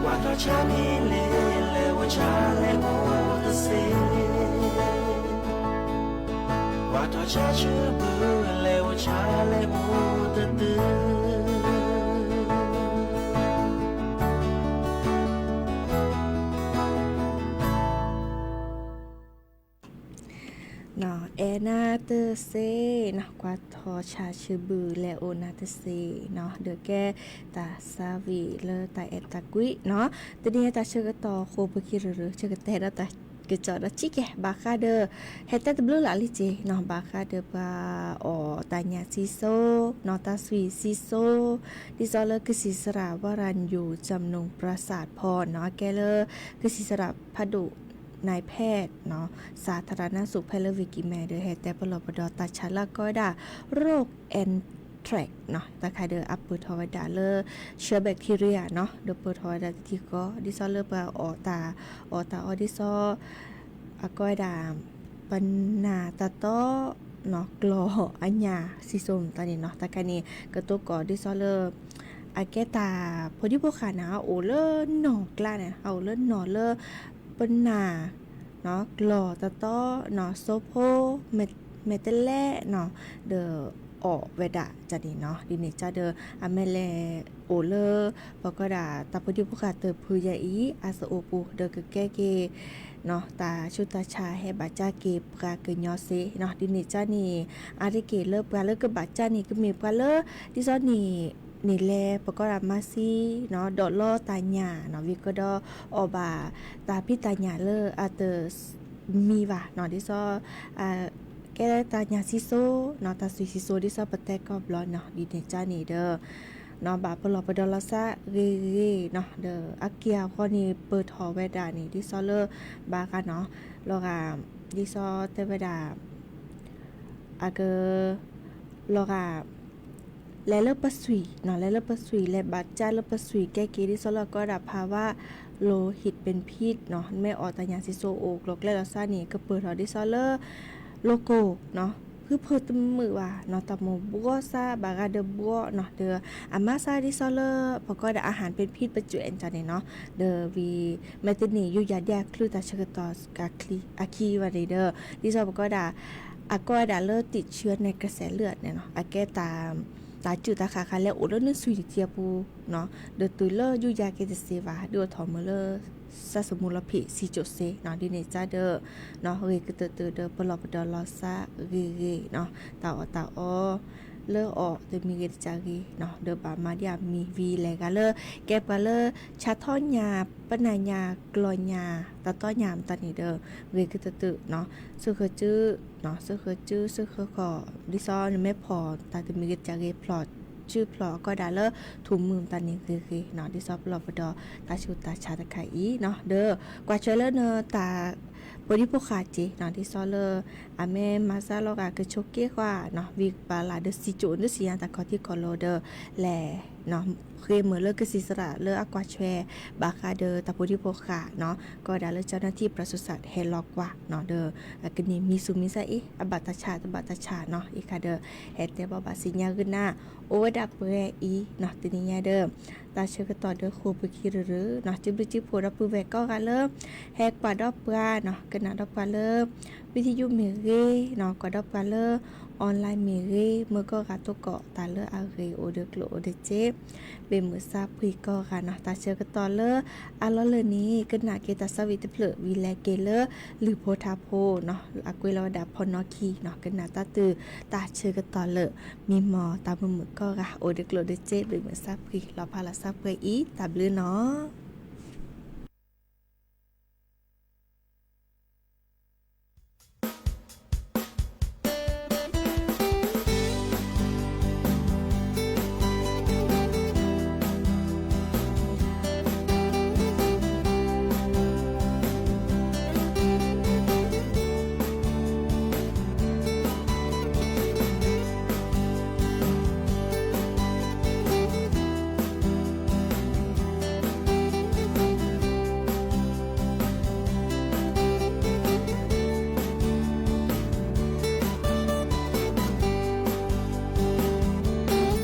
ကွၢ်ထီၣ်ဆါဖံလ့ၤ လဲၤအိၣ်ဆါလဲၤအိၣ်တသ့ ကွၢ်ထီၣ်ဆါဆၢဘု လဲၤအိၣ်ဆါလဲၤအိၣ်တသ့ အဲၣ်နၤတသ့နီၤ, ကွၢ်ထီၣ်ဆါဆၢဘု လဲၤအိၣ်နၤတသ့နီၤ, ဒီးကဲတၢ်သးဝံၣ်လၢတၢ်အဲၣ်တၢ်ကွံနီၤ, တနံၤအံၤတၢ်ဆၢကတီၢ်အဃိ ပခံရၢၢ်ရၢၢ် ဆၢကတဲဒီးတၢ်ကစီၣ်ဒီး ဆံးကဲ ဘၣ်ဃးဒီး ဟဲတဲတဘျုးလၢ်လံက့နီၤ, ဘၣ်ဃးဒီးပှၤအီၣ်တၢ်ညၣ်စံၣ်စိ, နီၣ်တၢ်သွံၣ်စံၣ်စိ, ဒ်သိးလၢကသံၣ်သရၣ် ဝရၣ်ညို ကၠၢမ်နုၣ်ပြၤစၢ်ဖီနီၤ, အကဲလၢ ကသံၣ်သရၣ်ဖးဒိၣ် နၢ်ဖဲနီၤ, စးထရၣ်နၢ်စိၣ်ဖဲလၢဝ့ၢ်ကံၢ်မဲဒီး ဟဲတဲပလီၢ်ပဒီးတၢ်ဆါလၢအကိးဝဲဒၣ် ရိၣ် အဲၣ်ထရဲၣ်နီၤ, တၢ်ခါဒီးအပၢၢ်ထီၣ်ဝဲဒၣ်လၢ ဆၢဘဲၣ်ထံရံယါနီၤ, ဒီးပၢၢ်ထီၣ်ဝဲဒၣ်တထံၣ်ဃီ ဒ်သိးလၢပှၤအီၣ်တၢ်အီၣ်တၢ်အီ ဒ်သိး အကိးဝဲဒၣ် ပနၢ်တၢ်တီ ကျီၢ်အညၣ်စံၣ်စိမတၤန့ၣ်နီၤ, တၢ်ခါန့ၣ် ကတိၤကိးဒ်သိးလၢ အကဲတၢ်ဖိဒံဖိဃာ်န့ၣ် အအိၣ်လၢနီၢ်ကျါန့ၣ် အအိၣ်လၢနီၢ်လၢ ပနၢ် ကျီၢ်တၢ်တီ စိဖိ မဲာ်တဲးလဲးနီၤ, ဒီးအီၣ်ဝဲဒၣ်န့ၣ်နီၤ, ဒ်န့ၣ်ကဒီး အမ့ၢ်လဲၤအိၣ်လၢ ပကိးဒၣ်တၢ်ဖိဒံဖိဃာ်တဖုယဲအံၤ အသအိၣ်ပူၤ ဒီးကကဲက့ၤ တၢ်ဆူးတၢ်ဆါဟဲဘၣ်ကၢ်က့ၤပှၤကညီစ့နီၤ, ဒ်န့ၣ်ကန့ၣ် အါတက့ၢ်လၢပှၤလၢကဘၣ်ကၢ်န့ၣ် ကမ့ၢ်ပှၤလၢ ဒ်သိးန့ၣ် န့ၣ်လဲၤ ပကိးဒၣ်မၤသံနီၤ, ဒိးလီတၢ်ညၣ်နီၤ, ဝံၤကဒီးအီၣ်ဘၣ်တၢ်ဖံးတၢ်ညၣ်လၢအတမံဘၣ်နီၤ, ဒ်သိး ကဲတၢ်ညၣ်စံၣ်စိနီၤ, တၢ်သွံၣ်စံၣ်စိ ဒ်သိးပတဲကီၢ်ဘျီနီၤ, ဒ်န့ၣ်ကန့ၣ်ဒီး ဘၣ်ပလီၢ်ပဒီးလီၤသးဂ့ၤဂ့ၤနီၤ, ဒီးအက့ၢ်အဂီၤန့ၣ် ပၢၢ်ထီၣ်ဝဲဒၣ်န့ၣ် ဒ်သိးလၢ ဘၣ်ဃးနီၤ လီၤဂာ် ဒ်သိးတဲဝဲဒၣ် အက လီၤဂာ် လဲၤလၢပစွံၣ်နီၤ, လဲၤလၢပစွံၣ် လဲၤဘၣ်ကၢ်လၢပစွံၣ် ကဲက့ၤ ဒ်သိးလၢအကီဒၣ် ภาวะโลหิตเป็นพิษနီၤ, မ့ၢ်အီၣ်တၢ်ညၣ်စံၣ်စိၤအိၣ်ကျိၤကျဲလီၤစၢ်န့ၣ် ကပၢၢ်ထီၣ်ဒ်သိးလၢ လိၤကိၢ်နီၤ, ဖုဖၢၣ်တမုာ်ဘၣ်နီၤ, တၢ်မိၢ်ဘှီစၢ် ဘၣ်ဂၤဒီးဘှီနီၤ, ဒီးအမၤစၢ်ဒ်သိးလၢ ပကိးဒၣ် อาหารเป็นพิษ ပစိၣ်အဲၣ်န့ၣ်နီၤ, ဒီးဝံၤ မ့ၢ်တန့ၢ် ယူးယၤဒ်အချုး တၢ်ဆၢကတီၢ်အခံဘၣ်န့ၣ်ဒီး ဒ်သိးပကိးဒၣ် အကိးဝဲဒၣ်လၢ ติดเชื้อในกระแสเลือดန့ၣ်နီၤ, အကဲတၢ် တၢ်စုၣ်တၢ်ခးဃာ်လၢအိၣ်လၢနစွံၣ်တထံအပူၤနီၤ, ဒီးတုၤလၢယူးယၤက့ၤတစ့ဘၣ် ဒုးအိၣ်ထီၣ်မုၢ်လၢ စၢ်စမူလီၤဖံး စံၣ်စိၣ်စ့နီၤ, ဒ်န့ၣ်စၢ်ဒီး ဂ့ၤကတၢၢ်တၢၢ်ဒီး ပလီၢ်ပဒီလီၤစၢ်ဂ့ၤဂ့ၤနီၤ, တၢ်အီၣ်တၢ်အီ လၢအီၣ်တမံၤဂ့ၤတစဲးဂ့ၤနီၤ, ဒီးဘၣ်မၤဒ်အမံၤဝံၤလဲၤဂၤလၢ ကဲပှၤလၢ ဆါထီၣ်ညၣ် ပနၢ်ညၣ် ကျီၢ်ညၣ် တၢ်တီညၣ်မတၤန့ၣ်ဒီး ဂ့ၤကတၢၢ်တၢၢ်နီၤ, စၢဃၢၤစု စၢဃၢၤစု စၢဃၢၤခီၣ် ဒ်သိးနမ့ၢ်ဖီၣ်တၢ်တမံၤဂ့ၤတစဲးဂ့ၤ ဖျီၣ်စုဖျီၣ်အကိးဒၣ်လၢ ထူၣ်မုၢ်မတၤန့ၣ်ဂ့ၤဂ့ၤနီၤ, ဒ်သိးပလီၢ်ပဒီ တၢ်ဆူးတၢ်ဆါတခါအံၤနီၤ, ဒီးကွၢ်ထွဲလၢနတၢ် ဖိဒံဖိဃာ်က့ၤနီၤ, ဒ်သိးလၢ အမ့ၢ်မၤစၢ်လီၤဂာ်ကဆိးက့ၤဃီနီၤ, ဝံၤကပာ်လၢ်ဒီးစံၣ်စိၣ်နုာ်စံၣ်ညါတၢ်ခီၣ်ထံးခီၣ်လိၤဒီး လဲၤ ဃ့မုာ်လၢကစံးစရၣ်လၢအကွၢ်ထွဲ ဘၣ်ဃးဒီးတၢ်ဖိဒံဖိဃာ်နီၤ, ကိးဒၣ်လၢ เจ้าหน้าที่ปศุสัตว์ ဟဲလီၤကွၢ်နီၤ, ဒီး ကန့ၢ်မံၤဆူၣ်မံၤဆါအံၤ အဘၣ်တၢ်ဆါတဘၣ်တၢ်ဆါနီၤ, အံၤခါဒီး ဟဲတဲဘၣ်ဘၣ်စံၣ်ညါဂုာ်နၤ အိၣ်ဝဲဒၣ်ပှဲၤအံၤနီၤ, တနံၤညါဒီး တၢ်ဆၢကတီၢ်ဒီးဃိာ်ပခံရုရုနီၤ, စုဘျုးစုဖှိၣ်ဒီပုၢ်ဝဲၢ်ကိးဂၤလၢ ဟဲကွၢ်ဒီးပှၤနီၤ, ကနၣ်ဒီးပှၤလၢ ဝံသယုမ့ၢ်ဂ့ၤနီၤ, ကွၢ်ဒီးပှၤလၢ online မ့ၢ်ဂ့ၤ, မုၢ်ကိးဂၤသကိး တၢ်လၢအဂ့ၤအိၣ်ဒီးကျိၣ်အိၣ်ဒီးစ့ ဘၣ်မုာ်စၢ်ဖှံကိးဂၤနီၤ, တၢ်ဆၢကတီၢ်လၢအလီၢ်လၢ်န့ၣ် ကနၣ်က့ၤတၢ်သးဝံၣ်တဖျၢၣ်ဝံၤလဲၤက့ၤလၢ လုၢ်ဖိထါဖိနီၤ, အကွဲးလီၤဝဲဒၣ်ဖီနီၣ်ခံနီၤ, ကနၣ်တၢ်တုၤ တၢ်ဆၢကတီၢ်လၢ မံမီၢ်တၢ်မုာ်မုာ်ကိးဂၤ အိၣ်ဒီးကျိၣ်ဒီးစ့ ဘၣ်မုာ်စၢ်ဖှံ လီၤဖးလီၤစၢ်ပှဲၤအံၤ တၢ်ဘျုးနီၤ.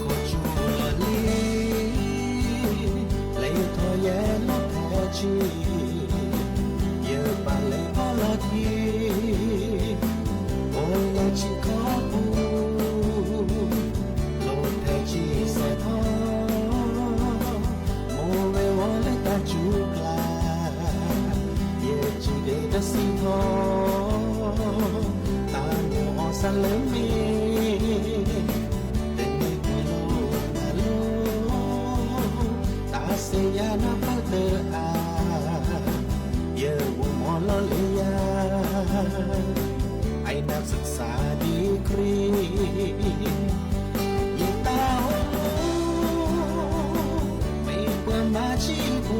K'o cu lí, လဲၤထီၣ်ယဲလီၤဖဲဆံ, ယပာ်လဲၤအီၣ်လီၤခံ, အိၣ်လၢဆံခီပူၤ, လီၤဖဲဆံစဲးထီၣ်, မိၢ်ဝဲဝီလၢတၢ်စူၤကျါ, ယစံးဒ့တစံးထီၣ်, တၢ်မိၣ်အီၣ်စၢ်လၢမ့ၢ် တနံၤကွံာ်လိာ်သးလိၤ, တၢ်စံးယၤနၢ်ပၢၢ်တအါ, ယအိၣ်မီၢ်လီၤလၢယၤ, အံၤနၢ်စၢ်စၢ်ဒံခရံာ်, ယတၢ်အိၣ်မူ, မ့ၢ်ပှၤမၤဆံးဖိ,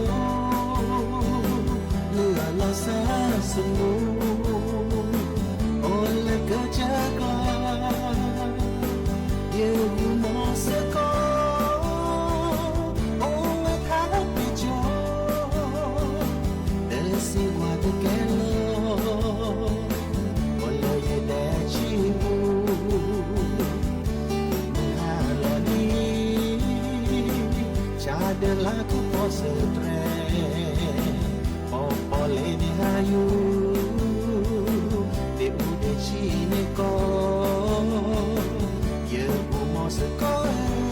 လုၢ်အလီၤစၢ်စမူ, အိၣ်လၢကစၢ်ကျါ ယဂုာ်မီၤစ့ၢ်ကီး, အိၣ်ဝဲခါပ့ၤကၠီ, တစံးဝါတကဲလီၤ, အိၣ်လၢယဒဲကံၢ်ပူၤ, မုၢ်ဟါလီၤလံ, ဆါဒၢလါခူၣ်ဖီစၢၤတြဲၤ, ပီၣ်ပီၣ်လဲၣ်န့ၣ်ဟါယူၤ, ဒ့ၣ်အူဒ့ၣ်ဆံးန့ၣ်ကီး, ယဂုာ်မီၤစ့ၢ်ကီး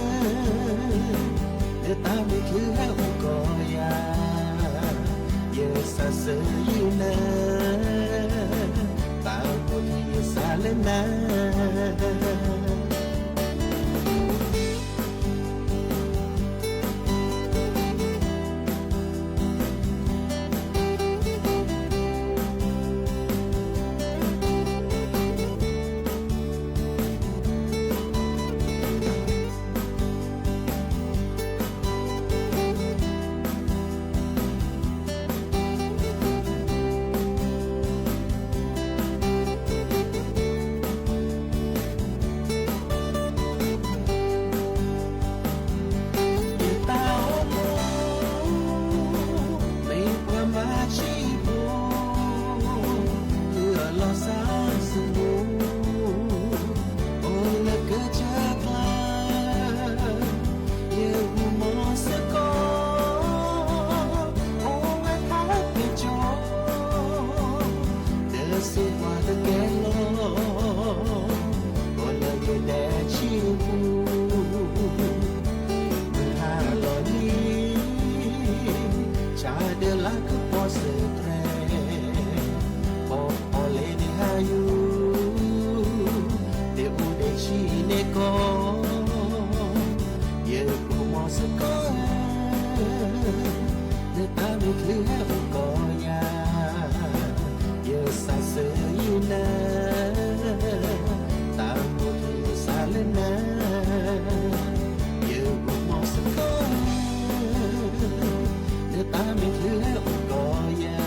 ဧၢ, လၢတၢ်မ့ၢ်ချုးဟဲအိၣ်ကီးယၤ, ယစၢ်စၢ်ယုၢ်နၤ, တၢ်အိၣ်ဖှိၣ်ယစၢ်လၢနၤ. စၢၤတြဲၤ, ပီၣ်အီၤလၢနဟးယူၤ, နအိၣ်န့ၣ်ဆံးန့ၢ်ကီး, ယကိးမီၤစ့ၢ်ကီးဧၢ, နတၢ်မ့ၢ်ချုးဟဲအိၣ်ကီးယၤ, ယစးဆၢယနၤ, တၢ်အိၣ်ဖှိၣ်ယစးလၢနၤ, ယကိးမီၤစ့ၢ်ကီးဧၢ, နတၢ်မ့ၢ်ချုးဟဲအိၣ်ကီးယၤ,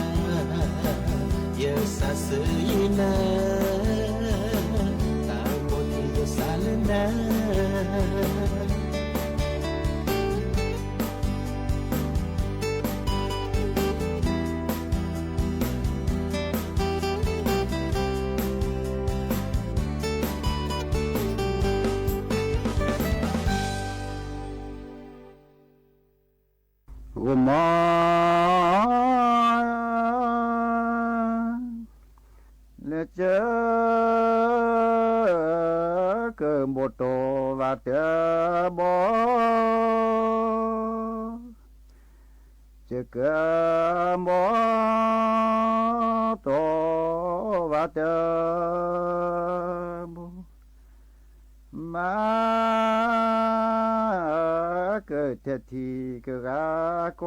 ယစးဆၢယနၤ, တၢ်အိၣ်ဖှိၣ်ယစးလၢနၤ. ဂီၤမီၤ လၢကၠၢကဘီၣ်တီၢ်ဘၣ်တဘီ, ကၠၢကဘီၣ်တီၢ်ဘၣ်တဘီ, မၤကထဲထံကဂၤကိ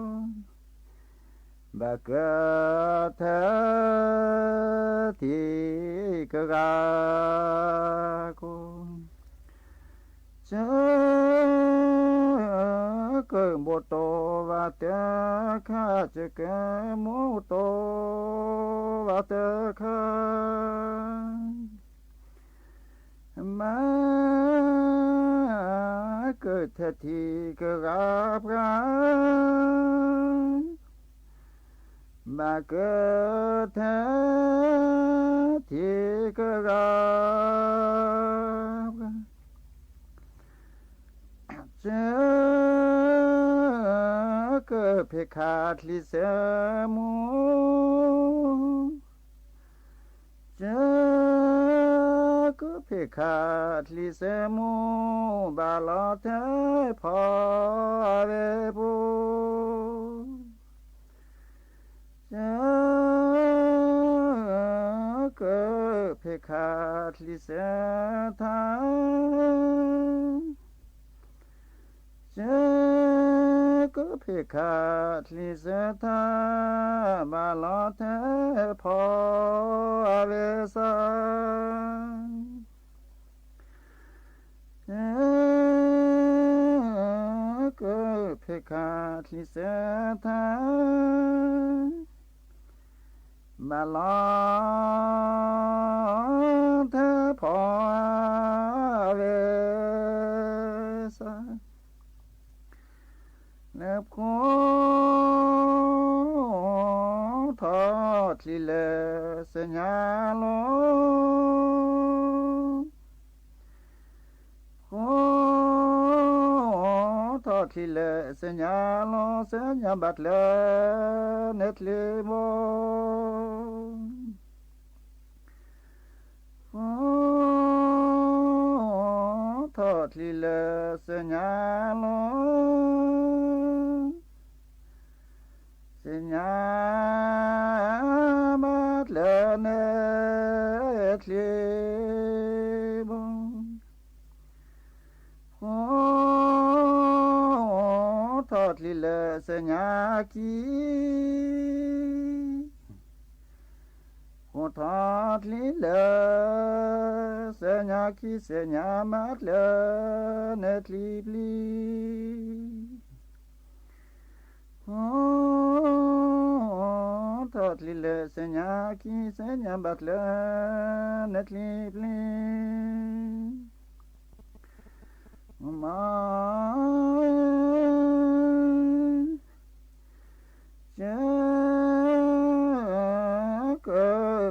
း, ဘၣ်ကထဲထံကဂၤကိး, ကၠၢကဘီၣ်တီၢ်ဘၣ်တခါ, ကၠၢကမိၢ်တီၢ်ဘၣ်တခါ, မၤကထဲထံကဂၤပှၤ, မၤကထဲထံကဂၤပှၤ, ကၠၢကဖံးခါချံစဲမူ, ကၠၢကဖံးခါချံစဲမူ, ဘၣ်လီၤထဲဖီဝဲပူၤ, ကၠၢကဖံးခါချံစဲထါ, ကၠၢကဖံးခါချံစဲထါ, ဘၣ်လီၤထဲဖီဝဲစါ, ကၠၢကဖံးခါချံစဲထါ, ဘၣ်လီၤထဲဖီဝဲစါ, လၢဖိထီၣ်ချံလၢစညါလီၤ, ဖိထီၣ်ချံလၢစညါလီၤ, စညါဘၣ်ကျၢၤန့ၢ်ချံဘိ, ဖိထီၣ်ချံလၢစညါလီၤ, စညါဘၣ်ကျၢၤန့ၢ်ချံဘိ, ဖိထီၣ်ချံလၢစညါခံ, ဖိထီၣ်ချံလၢစညါခံ, စညါဘၣ်ကျၢၤန့ၢ်ချံပျံၤ, ဖိထီၣ်ချံလၢစညါခံ, စညါဘၣ်ကျၢၤန့ၢ်ချံပျံၤ, မၤ ကၠၢက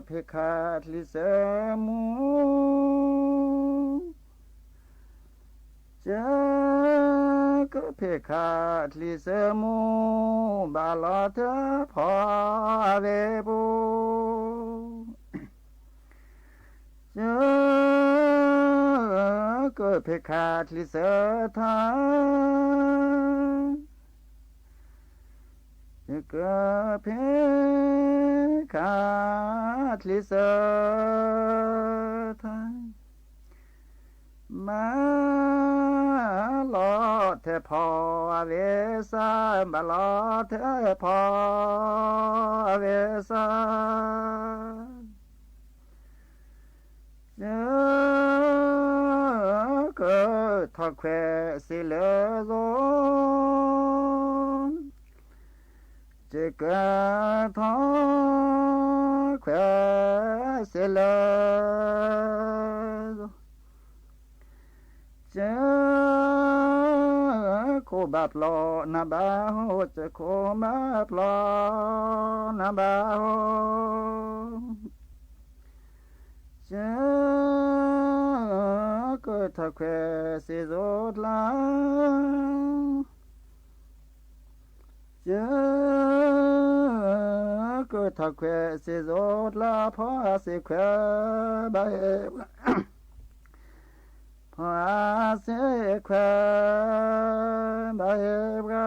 ဖံးခါချံစဲမူ, ကၠၢကဖံးခါချံစဲမူ, ဘၣ်လီၤထဲဖီဝဲပူၤ, ကၠၢကဖံးခါချံစဲထါ, ကဖ့ခးချံစၢထၢ မၤလီၤထဲဖီအဝ့ၢ်စၢ်, မၤလီၤထဲဖီအဝ့ၢ်စၢ်, ယကထီၣ်ခွဲးစ့လၢယိၤ ယကထီၣ်ခွဲးစ့လၢယိၤ, ယခိၣ်ဘၣ်ပျီနၤဘၣ်ဟီ, ယခိၣ်ဘၣ်ပျီနၤဘၣ်ဟီ, ယကထီၣ်ခွဲးစ့ယိၤကျါ ယကထီၣ်ခွဲးစ့ယိၤကျါ, ဖီအါစ့ခွဲးဘၣ်ဟ့ၣ်ပှၤ, ဖီအါစ့ခွဲးဘၣ်ဟ့ၣ်ပှၤ,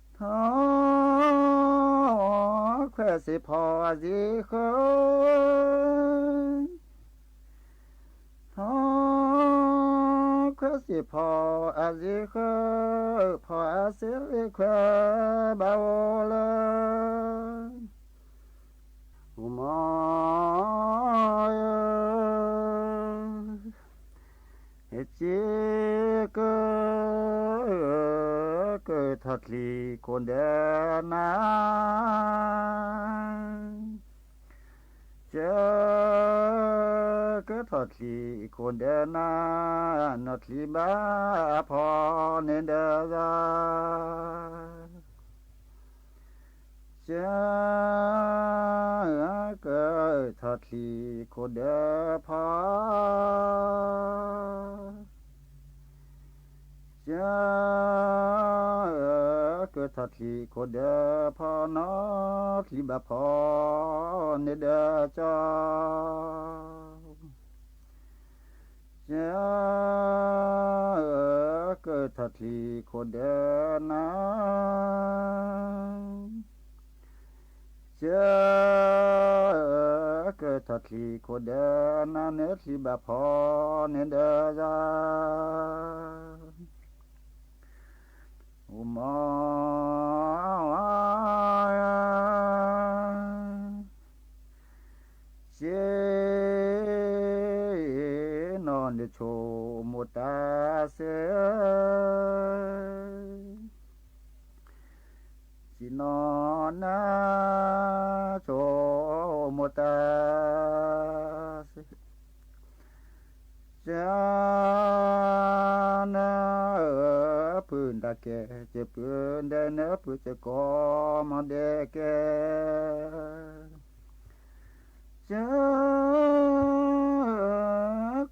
ထီၣ်ခွဲးစ့ဖီအါစ့ဃၢ ထီၣ်ခွဲးစ့ဖီအါစ့ဃၢ, ဖီအါစ့ခွဲးဘၣ်အိၣ်လၢ အိၣ်မး, ယက, ကထီၣ်ချံခိၣ်ဒၢနၤ ယကထီၣ်ချံခိၣ်ဒၢနၤ, နီၢ်ချံဘၣ်ဖီန့ၢ်ဒီးယၤ, ယကထီၣ်ချံခိၣ်ဒၢဖီ, ယကထီၣ်ချံခိၣ်ဒၢဖီ, နီၢ်ချံဘၣ်ဖီန့ၢ်ဒီးကၠီ, ယကထီၣ်ချံခိၣ်ဒၢနၤ, ယကထီၣ်ချံခိၣ်ဒၢနၤ, နီၢ်ချံဘၣ်ဖီန့ၢ်ဒီးယၤ, အိၣ်မး, စ့နီၢ်န့ၣ်ဆိကမိၣ်တၢ်စ့, စ့နီၢ်နဆိကမိၣ်တၢ်စ့, စ့နပုၢ်ဒၣ်ကဲ, စ့ပုၢ်ဒၣ်နပုၢ်စ့ကိးမံၤဒဲးကဲ, စ့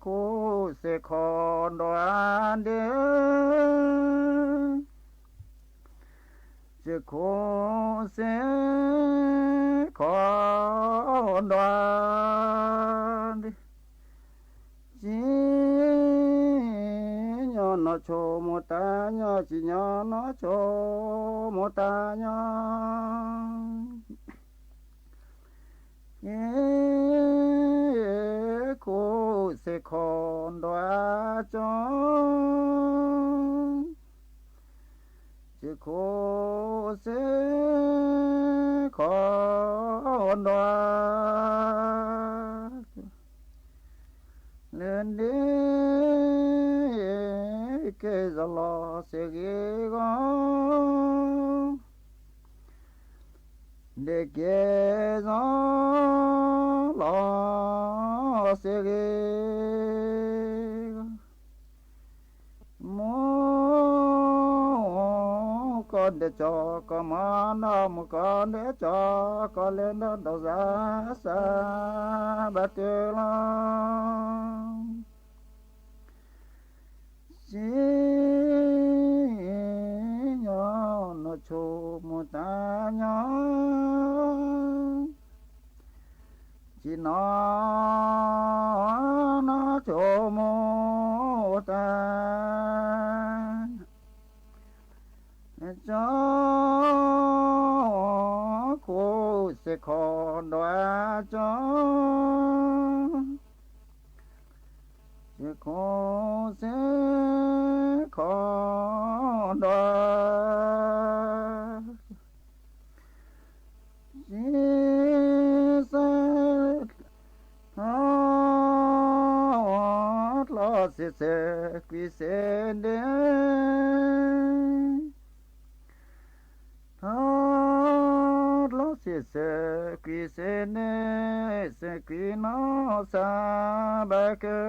ခိၣ်စ့ခီဒွးဒဲး, စ့ခိၣ်စ့ခီဒွးဒဲး, စ့ညီနီၢ်ဆိကမိၣ်တၢ်ညီ, စ့ညီနီၢ်ဆိကမိၣ်တၢ်ညီ, စ့ခိၣ်စ့ခီဒွးကၠီ, စ့ခိၣ်စ့ခီဒွး လၢဒ့ကဲစလီၤစ့ဂ့ၤဂီၤ, ဒ့ကဲစလီၤစ့ဂ့ၤဂီၤ, မူကီၢ်ဒဲးကၠီကီၢ်မီၤနီၤ, မူကီၢ်ဒဲးကၠီကီၢ်လဲၤဒီးဒီးစါစါဘၣ်တုၤလီၤ. စ့ညီနီၢ်ဆိကမိၣ်တၢ်ညီ, စ့နီၢ်နီၢ်ဆိကမိၣ်တၢ် လၢ စ့ၢ်ခိၣ်ဒွးကၠီ, စ့ၢ်ခိၣ်စ့ၢ်ခိၣ်ဒွး, စ့ၢ်စဲ ထီၣ်လီၤစ့ၢ်စ့ၢ်ကွံာ်စ့ၢ်ဒ့,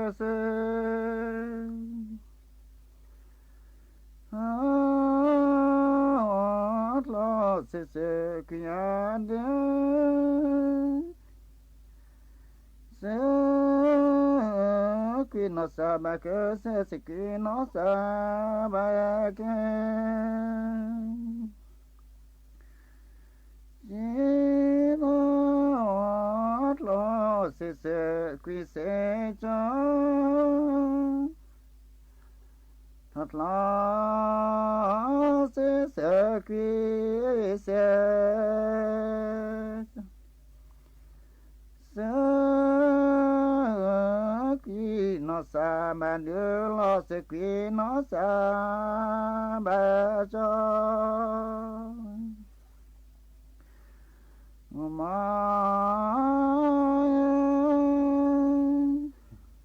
ထီၣ်လီၤစ့ၢ်စ့ၢ်ကွံာ်စ့ၢ်ဒ့, စ့ၢ်ကွံာ်နီၢ်စၢ်ဘၣ်ကစ့ၢ် ထီၣ်လီၤစ့ၢ်စ့ၢ်ကွံာ်အဒ့, စ့ၢ်ကွံာ်နီၢ်စၢ်ဘၣ်ကစ့ၢ်, စ့ၢ်ကွံာ်နီၢ်စၢ်ဘၣ်က စ့ၢ်ထီၣ်လီၤစ့ၢ်စ့ၢ်ကွံာ်စ့ၢ်ကၠီ, ထီၣ်လီၤစ့ၢ်စ့ၢ်ကွံာ်စ့ၢ် စ့ၢ်ကွံာ်နီၢ်စၢ်ဘၣ်ဒုးလီၤ, စ့ၢ်ကွံာ်နီၢ်စၢ်ဘၣ်ကၠီ, မၤ စ့ၢ်မ့ၢ်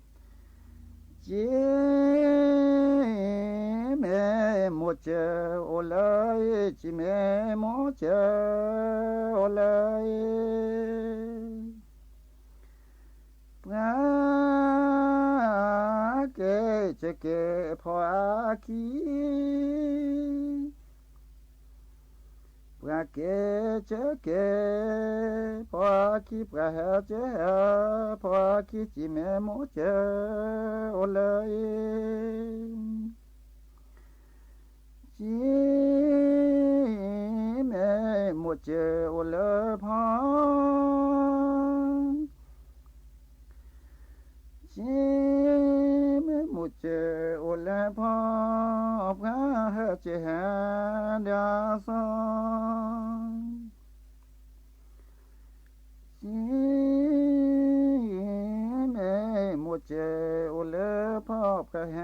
မိၢ်စ့ၢ်အိၣ်လၢအံၤ, စ့ၢ်မ့ၢ်မိၢ်စ့ၢ်အိၣ်လၢအံၤ, ပှၤက့ၤစ့ၢ်က့ၤဖီအခံ ပှၤက့ၤစ့ၢ်က့ၤ ဖီအခံ ပှၤဟဲစ့ၢ်ဟဲ ဖီအခံ စ့ၢ်မ့ၢ်မိၢ်စ့ၢ်အိၣ်လၢအံၤ, စ့ၢ်မ့ၢ်မိၢ်စ့ၢ်အိၣ်လၢဖီ စ့ၢ်မ့ၢ်မိၢ်စ့ၢ်အိၣ်လၢဖီ, ပှၤဟဲစ့ၢ်ဟဲဒီးစီၤ, စ့ၢ်မ့ၢ်မိၢ်စ့ၢ်အိၣ်လၢဖီ, ပှၤဟဲစ့ၢ်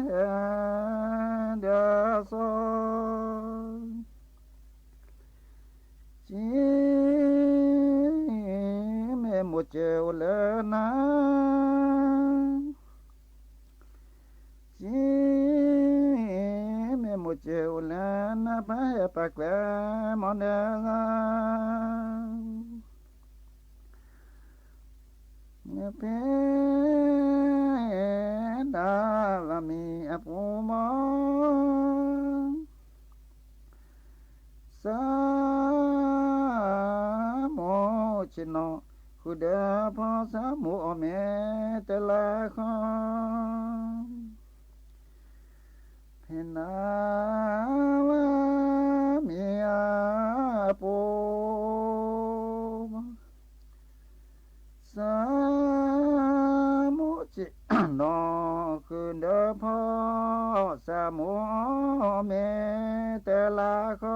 ဟဲဒီးစီၤ စ့ၢ်မ့ၢ်မိၢ်စ့ၢ်အိၣ်လၢနၤ, စ့ၢ်မ့ၢ်မိၢ်စ့ၢ်အိၣ်လၢနၤ, ပှၤဟဲပာ်ကွဲမီၤနၤ, နဖဲဒၣ်လီၤမံၤအပူၤမီၤ စီၤမိၣ်ဆ့ၣ်နီၤ ဃုာ်ဒီးဖီ စီၤမိၣ်အီၣ်မ့ၤတလးဃီ, ဖဲဒၣ်လီၤမံၤအပူၤ စီၤမိၣ်ဆ့ၣ်နီၤ ဃုာ်ဒီးဖီ စီၤမိၣ်အီၣ်မ့ၤတလးဃီ,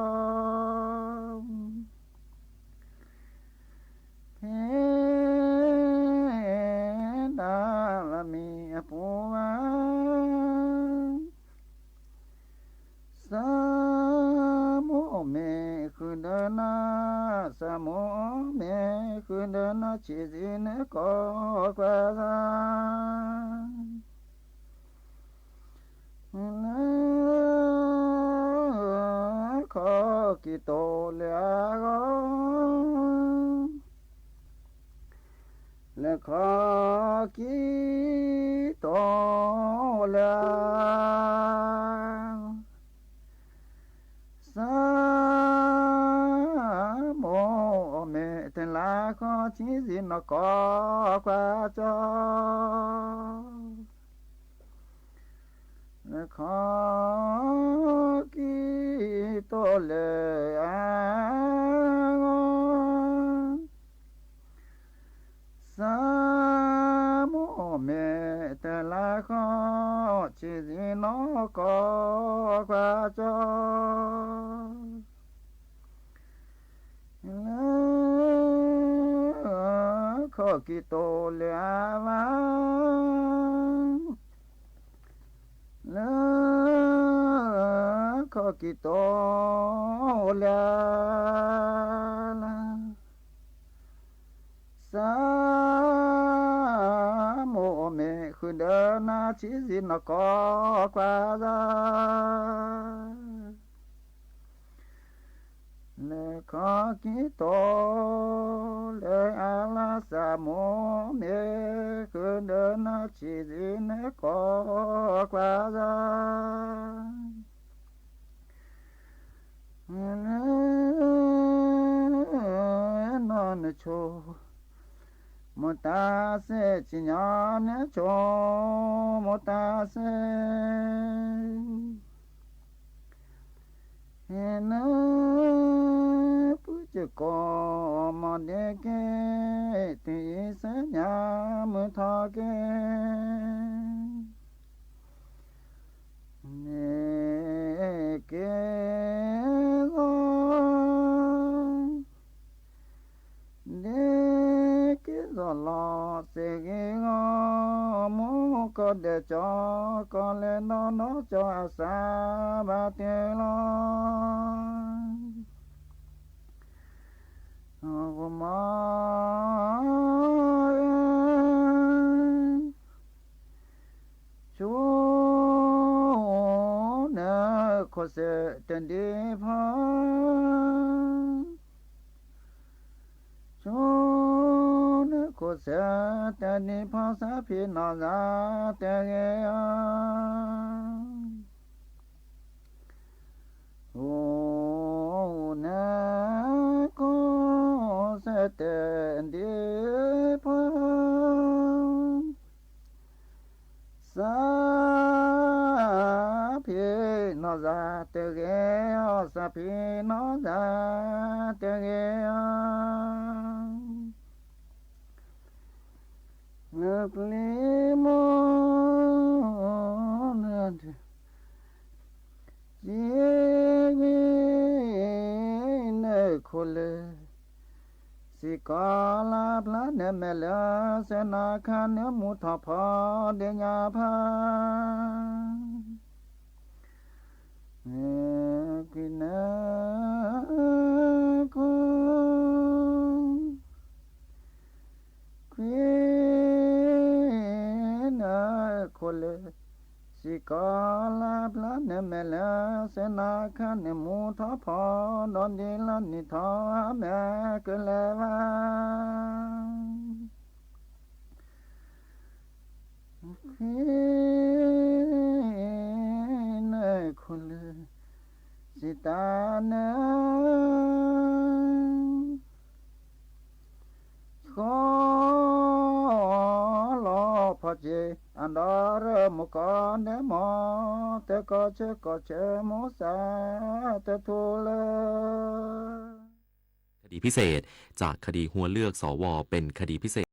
ဖဲဒၣ်လီၤမံၤအပူၤဧါ စီၤမိၣ်အီၣ်မ့ၤဃုာ်ဒီးနၤ, စီၤမိၣ်အီၣ်မ့ၤဃုာ်ဒီးနၤ, ဆံးစ့ၢ်နကိးကွၢ်သး လၢခီကံၢ်တိၣ်လၢအဂီၢ်, လၢခီကံၢ်တိၣ်လၢအဂီၢ်, စီၤမိၣ်အီၣ်မ့ၤတလးဃီ, ဆံးစ့ၢ်နကိးကွၢ်ကၠီ လၢခီကံၢ်တိၣ်လၢအဂီၢ်, စီၤမိၣ်အီၣ်မ့ၤတလးဃီ, ဆံးစ့ၢ်နကိးကွၢ်ကၠီ လၢ ခီၣ်ကံၢ်တိၣ်လၢအဝါ လၢခီၣ်ကံၢ်တိၣ်လၢ စၢ်မိၣ်အီၣ်မ့ၢ် ဃုာ်ဒီးနၤဆံးစ့ၢ်နီၢ်ကီၢ်ကွၢ်သး လၢခီၣ်ကံၢ်တိၣ် လၢအလါစၢ်မိၣ်မ့ၢ် ဃုာ်ဒီးနၤဆံးစ့ၢ်နီၢ်ကီၢ်ကွၢ်သး လၢ နီၢ်နဆိ မိၢ်တၢ်စ့ၢ် ကညီနဆိ မိၢ်တၢ်စ့ၢ် ဟ့ၣ်နၤ ပုၢ်ကကိး မီၢ်ဒ့က့ တုၤအံၤဆဲညါ မုၢ်ထီၣ်က့ၤ န့ၢ်က့ၤလီၤ ဒ့က့ၤလီၤလီၤ စ့ၢ်ကီးဂီၢ် မိၢ်ကီၢ်ဒဲးကၠီ ကီၢ်လဲၤဒီဒီကၠီ အစၢ်ဘၣ်တ့ၢ်လီၤ ဂီၢ်မီ ဆိ နခိၣ်စဲးတဒံးဖီ ဆိ နခိၣ်စဲးတဒံးဖီ စးဖံးနီၢ်သးတဂ့ၤဧါ အိၣ် နခိၣ်စဲးတဒံး ဖီ စးဖံးနီၢ်သးတဂ့ၤဧါ စးဖံးနီၢ်သးတဂ့ၤဧါ လၢပျံၤမိၢ် စံး နခိၣ်လၢ စံးကီးလၢဖျါန့ၣ် မဲာ်လၢစဲနၤခါန့ၣ် မူထီၣ်ဖီဒ့ညါဖး ကွံာ်န ခိၣ် ကွံာ်နခိၣ်လၢ စံးကီးလၢဖျါန့ၣ် မဲာ်လၢစဲနၤခါန့ၣ် မူထီၣ်ဖီဒီးဒ်လၢနံၣ်ထီၣ် မဲာ်ကလဲၤဘၣ် ကွံာ်နခိၣ်လၢ စံးတၢ်န့ၣ် ဃီလီၤဖီက့ၤ အဒီးရၢမိၢ်ကီၢ်ဒဲးမီၢ် တကီၢ်ဆၢကီၢ်ဆၢမိၢ်စၢ်တထူလၢ คดีพิเศษ จากคดีหัวเลือก สว เป็นคดีพิเศษ